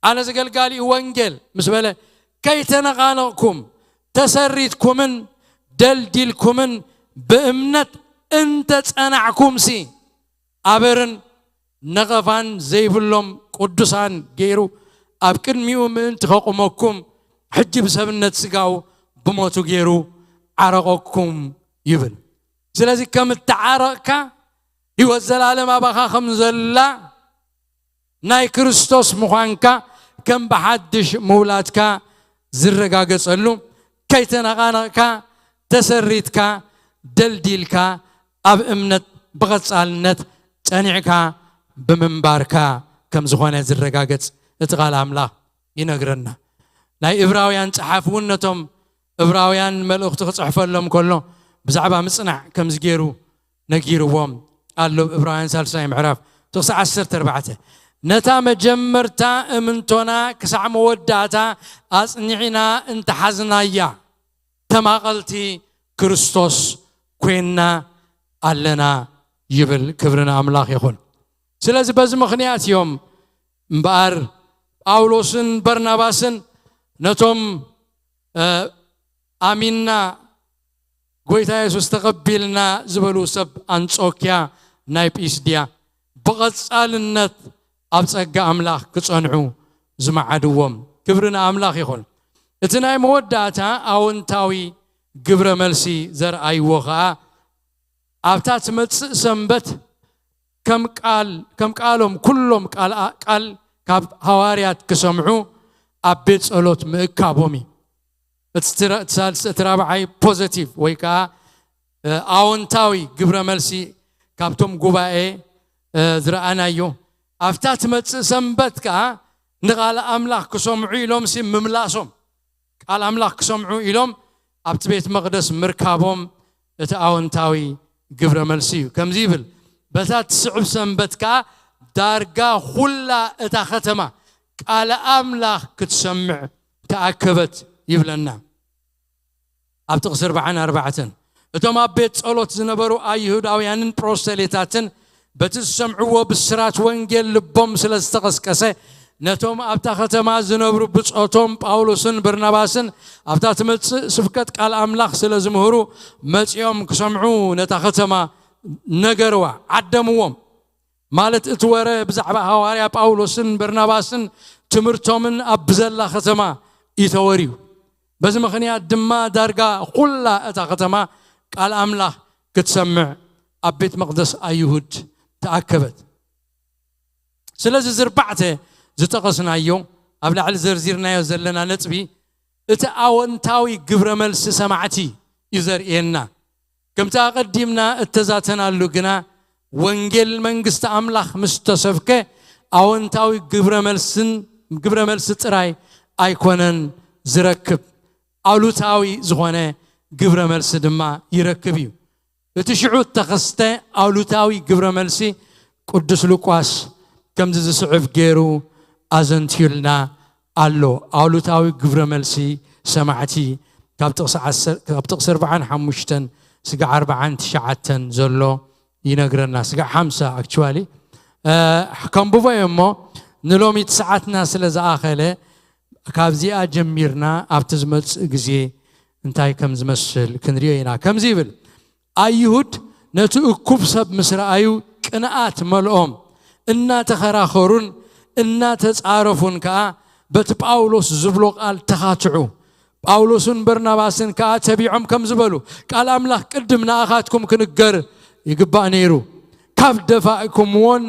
ኣነ ዘገልጋሊ እዩ ወንጌል ምስ በለ፣ ከይተነቓነቕኩም ተሰሪትኩምን ደልዲልኩምን ብእምነት እንተ ጸናዕኩምሲ፣ ኣበርን ነቐፋን ዘይብሎም ቅዱሳን ገይሩ ኣብ ቅድሚኡ ምእንቲ ከቑመኩም፣ ሕጂ ብሰብነት ስጋኡ ብሞቱ ገይሩ ዓረቐኩም ይብል። ስለዚ ከም እተዓረቕካ፣ ህይወት ዘላለም ኣባኻ ከም ዘላ፣ ናይ ክርስቶስ ምዃንካ ከም ብሓድሽ ምውላድካ ዝረጋገጸሉ፣ ከይተነቓነቕካ፣ ተሰሪትካ፣ ደልዲልካ፣ ኣብ እምነት ብቐጻልነት ጸኒዕካ ብምንባርካ ከም ዝኾነ ዝረጋገጽ እቲ ቃል ኣምላኽ ይነግረና። ናይ እብራውያን ጸሓፊ እውን ነቶም እብራውያን መልእኽቱ ክጽሕፈሎም ከሎ ብዛዕባ ምጽናዕ ከምዚ ገይሩ ነጊርዎም ኣሎ። እብራውያን ሳልሳይ ምዕራፍ ጥቕሲ ዓሰርተ ኣርባዕተ፣ ነታ መጀመርታ እምንቶና ክሳዕ መወዳእታ ኣጽኒዕና እንተሓዝናያ፣ ተማቐልቲ ክርስቶስ ኮይንና ኣለና ይብል። ክብሪ ንኣምላኽ ይኹን። ስለዚ በዚ ምኽንያት እዮም እምበኣር ጳውሎስን በርናባስን ነቶም፣ እ፣ ኣሚንና ጎይታ የሱስ ተቐቢልና ዝበሉ ሰብ ኣንጾክያ ናይ ጲስድያ ብቐጻልነት ኣብ ጸጋ ኣምላኽ ክጸንዑ ዝመዓድዎም። ክብሪ ንኣምላኽ ይኹን። እቲ ናይ መወዳእታ ኣወንታዊ ግብረ መልሲ ዘርኣይዎ ኸኣ ኣብታ ትመጽእ ሰንበት ከም ቃል፣ ከም ቃሎም ኩሎም ቃል፣ ቃል ካብ ሃዋርያት ክሰምዑ ኣብ ቤት ጸሎት ምእካቦም እዩ። እቲ ትራ-፣ እቲ ሳልስ-፣ እቲ ራብዓይ ፖዘቲቭ ወይ ከኣ፣ እ፣ ኣወንታዊ ግብረ መልሲ ካብቶም ጉባኤ፣ እ፣ ዝረኣናዮ፣ ኣብታ ትመጽእ ሰንበት ከኣ ንቓል ኣምላኽ ክሰምዑ ኢሎምሲ ምምላሶም፣ ቃል ኣምላኽ ክሰምዑ ኢሎም ኣብቲ ቤት መቕደስ ምርካቦም እቲ ኣወንታዊ ግብረ መልሲ እዩ። ከምዚ ይብል፣ በታ ትስዕብ ሰንበት ከኣ ዳርጋ ኹላ እታ ኸተማ ቃል ኣምላኽ ክትሰምዕ ተኣከበት ይብለና። ኣብ ጥቕሲ ኣርባዓን ኣርባዕተን፣ እቶም ኣብ ቤት ጸሎት ዝነበሩ ኣይሁዳውያንን ፕሮስተሌታትን በቲ ዝሰምዕዎ ብስራት ወንጌል ልቦም ስለ ዝተቐስቀሰ፣ ነቶም ኣብታ ኸተማ ዝነብሩ ብጾቶም ጳውሎስን በርናባስን ኣብታ ትመጽእ ስብከት ቃል ኣምላኽ ስለ ዝምህሩ፣ መጺኦም ክሰምዑ ነታ ኸተማ ነገርዋ፣ ዓደምዎም። ማለት እቲ ወረ ብዛዕባ ሃዋርያ ጳውሎስን በርናባስን ትምህርቶምን ኣብ ብዘላ ኸተማ እዩ ተወርዩ። በዚ ምኽንያት ድማ ዳርጋ ኹላ እታ ኸተማ ቃል ኣምላኽ ክትሰምዕ ኣብ ቤት መቕደስ ኣይሁድ ተኣከበት። ስለዚ እዚ ኣርባዕተ ዝጠቐስናዮ ኣብ ላዕሊ ዘርዚርናዮ ዘለና ነጥቢ እቲ ኣወንታዊ ግብረ መልሲ ሰማዕቲ እዩ ዘርእየና። ከምቲ ኣቐዲምና እተዛተናሉ ግና ወንጌል መንግስቲ ኣምላኽ ምስ ተሰብከ ኣወንታዊ ግብረ መልስን፣ ግብረ መልሲ ጥራይ ኣይኮነን ዝረክብ፣ ኣሉታዊ ዝኾነ ግብረ መልሲ ድማ ይረክብ እዩ። እቲ ሽዑ እተኸስተ ኣሉታዊ ግብረ መልሲ ቅዱስ ሉቃስ ከምዚ ዝስዕብ ገይሩ ኣዘንትዩልና ኣሎ። ኣሉታዊ ግብረ መልሲ ሰማዕቲ ካብ ጥቕሲ ዓሰርተ፣ ካብ ጥቕሲ ኣርባዓን ሓሙሽተን ስጋዕ ኣርባዓን ትሽዓተን ዘሎ ይነግረና። ስጋዕ ሓምሳ ኣክቹዋሊ፣ እ፣ ከንብቦ እየ እሞ ንሎሚት ሰዓትና ስለ ዝኣኸለ ካብዚኣ ጀሚርና ኣብቲ ዝመጽእ ግዜ እንታይ ከም ዝመስል ክንሪኦ ኢና። ከምዚ ይብል፣ ኣይሁድ ነቲ እኩብ ሰብ ምስ ረኣዩ ቅንኣት መልኦም፣ እናተኸራኸሩን እናተጻረፉን ከኣ በቲ ጳውሎስ ዝብሎ ቃል ተኻትዑ። ጳውሎስን በርናባስን ከኣ ተቢዖም ከምዚ በሉ፣ ቃል ኣምላኽ ቅድም ንኣኻትኩም ክንገር ይግባእ ነይሩ። ካብ ደፋእኩምዎን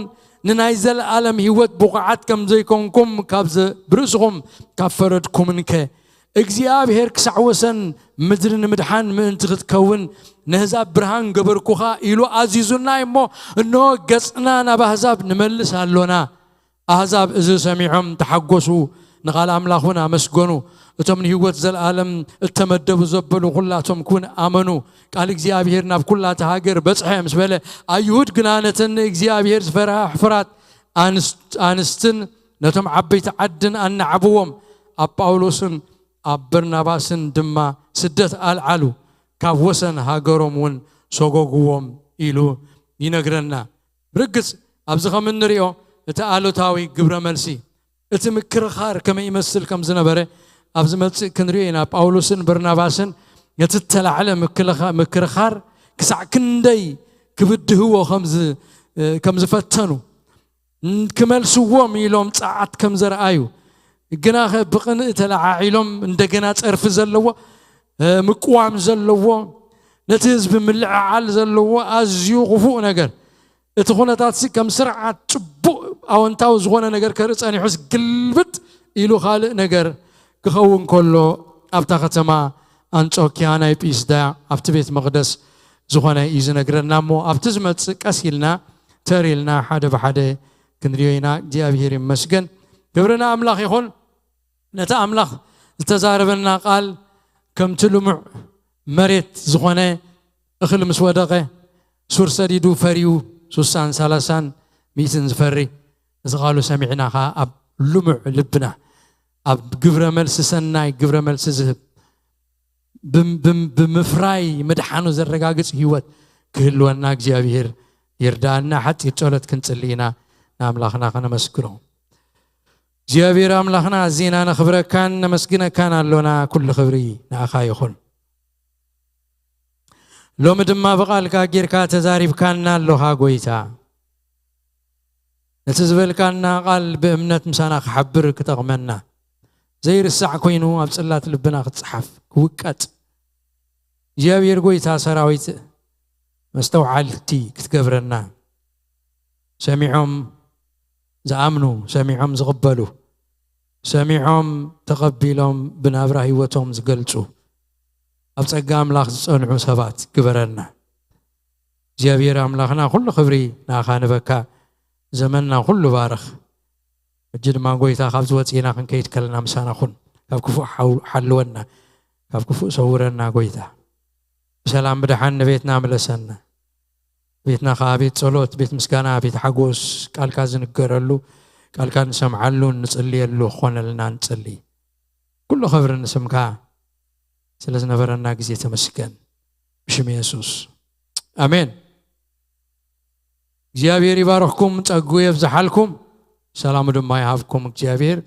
ንናይ ዘለኣለም ህይወት ብቑዓት ከም ዘይኮንኩም ካብ ዘ-፣ ብርእስኹም ካብ ፈረድኩምንከ እግዚኣብሔር ክሳዕ ወሰን ምድሪ ንምድሓን ምእንቲ ክትከውን ነህዛብ ብርሃን ገበርኩኻ ኢሉ ኣዚዙና እሞ፣ እንሆ ገጽና ናብ ኣህዛብ ንመልስ ኣሎና። ኣህዛብ እዚ ሰሚዖም ተሓጎሱ፣ ንቓል ኣምላኽ እውን ኣመስገኑ። እቶም ንህይወት ዘለኣለም እተመደቡ ዘበሉ ኩላቶም ክውን ኣመኑ። ቃል እግዚኣብሔር ናብ ኩላታ ሃገር በጽሐ ምስ በለ፣ ኣይሁድ ግና ነተን ንእግዚኣብሔር ዝፈርሃ ሕፉራት ኣንስ-፣ ኣንስትን ነቶም ዓበይቲ ዓድን ኣናዕብዎም። ኣብ ጳውሎስን ኣብ በርናባስን ድማ ስደት ኣልዓሉ፣ ካብ ወሰን ሃገሮም እውን ሰጎግዎም ኢሉ ይነግረና። ብርግጽ ኣብዚ ከም እንሪኦ እቲ ኣሉታዊ ግብረ መልሲ፣ እቲ ምክርኻር ከመይ ይመስል ከም ዝነበረ ኣብ ዝመጽእ ክንሪኦ ኢና። ጳውሎስን በርናባስን ነቲ እተላዕለ ምክልኻ-፣ ምክርኻር ክሳዕ ክንደይ ክብድህዎ ከም ዝ-፣ ከም ዝፈተኑ፣ ክመልስዎም ኢሎም ጸዓት ከም ዘርኣዩ፣ ግናኸ ብቕንኢ ተለዓዒሎም እንደገና ጸርፊ ዘለዎ፣ እ፣ ምቅዋም ዘለዎ፣ ነቲ ህዝቢ ምልዕዓል ዘለዎ ኣዝዩ ክፉእ ነገር። እቲ ኩነታትሲ ከም ስርዓት ጽቡቕ ኣወንታዊ ዝኾነ ነገር ከርኢ ጸኒሑስ ግልብጥ ኢሉ ካልእ ነገር ክኸውን ከሎ ኣብታ ከተማ ኣንጾኪያ ናይ ጲስዳ ኣብቲ ቤት መቕደስ ዝኾነ እዩ ዝነግረና። እሞ ኣብቲ ዝመጽእ ቀስ ኢልና ተር ኢልና ሓደ ብሓደ ክንሪኦ ኢና። እግዚኣብሔር ይመስገን። ክብሪ ንኣምላኽ ይኹን። ነቲ ኣምላኽ ዝተዛረበና ቃል ከምቲ ልሙዕ መሬት ዝኾነ እኽሊ ምስ ወደቐ ሱር ሰዲዱ ፈርዩ ሱሳን ሰላሳን ሚእትን ዝፈሪ፣ እዚ ቃሉ ሰሚዕና ኸዓ ኣብ ልሙዕ ልብና ኣብ ግብረ መልሲ ሰናይ ግብረ መልሲ ዝህብ ብም-፣ ብም-፣ ብምፍራይ ምድሓኑ ዘረጋግጽ ህይወት ክህልወና እግዚኣብሔር ይርዳእና። ሓጺር ጸሎት ክንጽሊ ኢና ንኣምላኽና ከነመስግኖ። እግዚኣብሔር ኣምላኽና ኣዚና ነኽብረካን ነመስግነካን ኣሎና። ኩሉ ክብሪ ንኣኻ ይኹን። ሎሚ ድማ ብቓልካ ጌርካ ተዛሪብካና ኣሎኻ ጎይታ። ነቲ ዝበልካና ቃል ብእምነት ምሳና ክሓብር ክጠቕመና፣ ዘይርሳዕ ኮይኑ ኣብ ጽላት ልብና ክጸሓፍ፣ ክውቀጥ፣ እግዚኣብሔር ጎይታ ሰራዊት መስተውዓልቲ ክትገብረና፣ ሰሚዖም ዝኣምኑ፣ ሰሚዖም ዝቕበሉ፣ ሰሚዖም ተቐቢሎም ብናብራ ህይወቶም ዝገልጹ፣ ኣብ ጸጋ ኣምላኽ ዝጸንዑ ሰባት ግበረና። እግዚኣብሔር ኣምላኽና፣ ኩሉ ክብሪ ንኣኻ ንበካ። ዘመንና ኩሉ ባርኽ። ሕጂ ድማ ጎይታ፣ ካብዚ ወጺእና ክንከይድ ከለና ምሳና ኩን። ካብ ክፉእ ሓው-፣ ሓልወና፣ ካብ ክፉእ ሰውረና ጎይታ። ብሰላም ብደሓን ንቤትና ምለሰና። ቤትና ኸዓ ቤት ጸሎት፣ ቤት ምስጋና፣ ቤት ሓጎስ፣ ቃልካ ዝንገረሉ፣ ቃልካ ንሰምዓሉ፣ ንጽልየሉ ክኾነልና ንጽሊ። ኩሉ ክብሪ ንስምካ። ስለ ዝነበረና ግዜ ተመስገን። ብሽም የሱስ። ኣሜን። እግዚኣብሔር ይባርኽኩም፣ ጸጉ የብዝሓልኩም፣ ሰላሙ ድማ ይሃብኩም እግዚኣብሔር።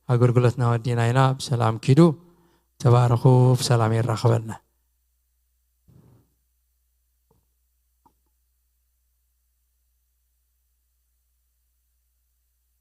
ኣገልግሎትና ወዲና ኢና። ብሰላም ኪዱ። ተባረኹ። ብሰላም የራኽበና።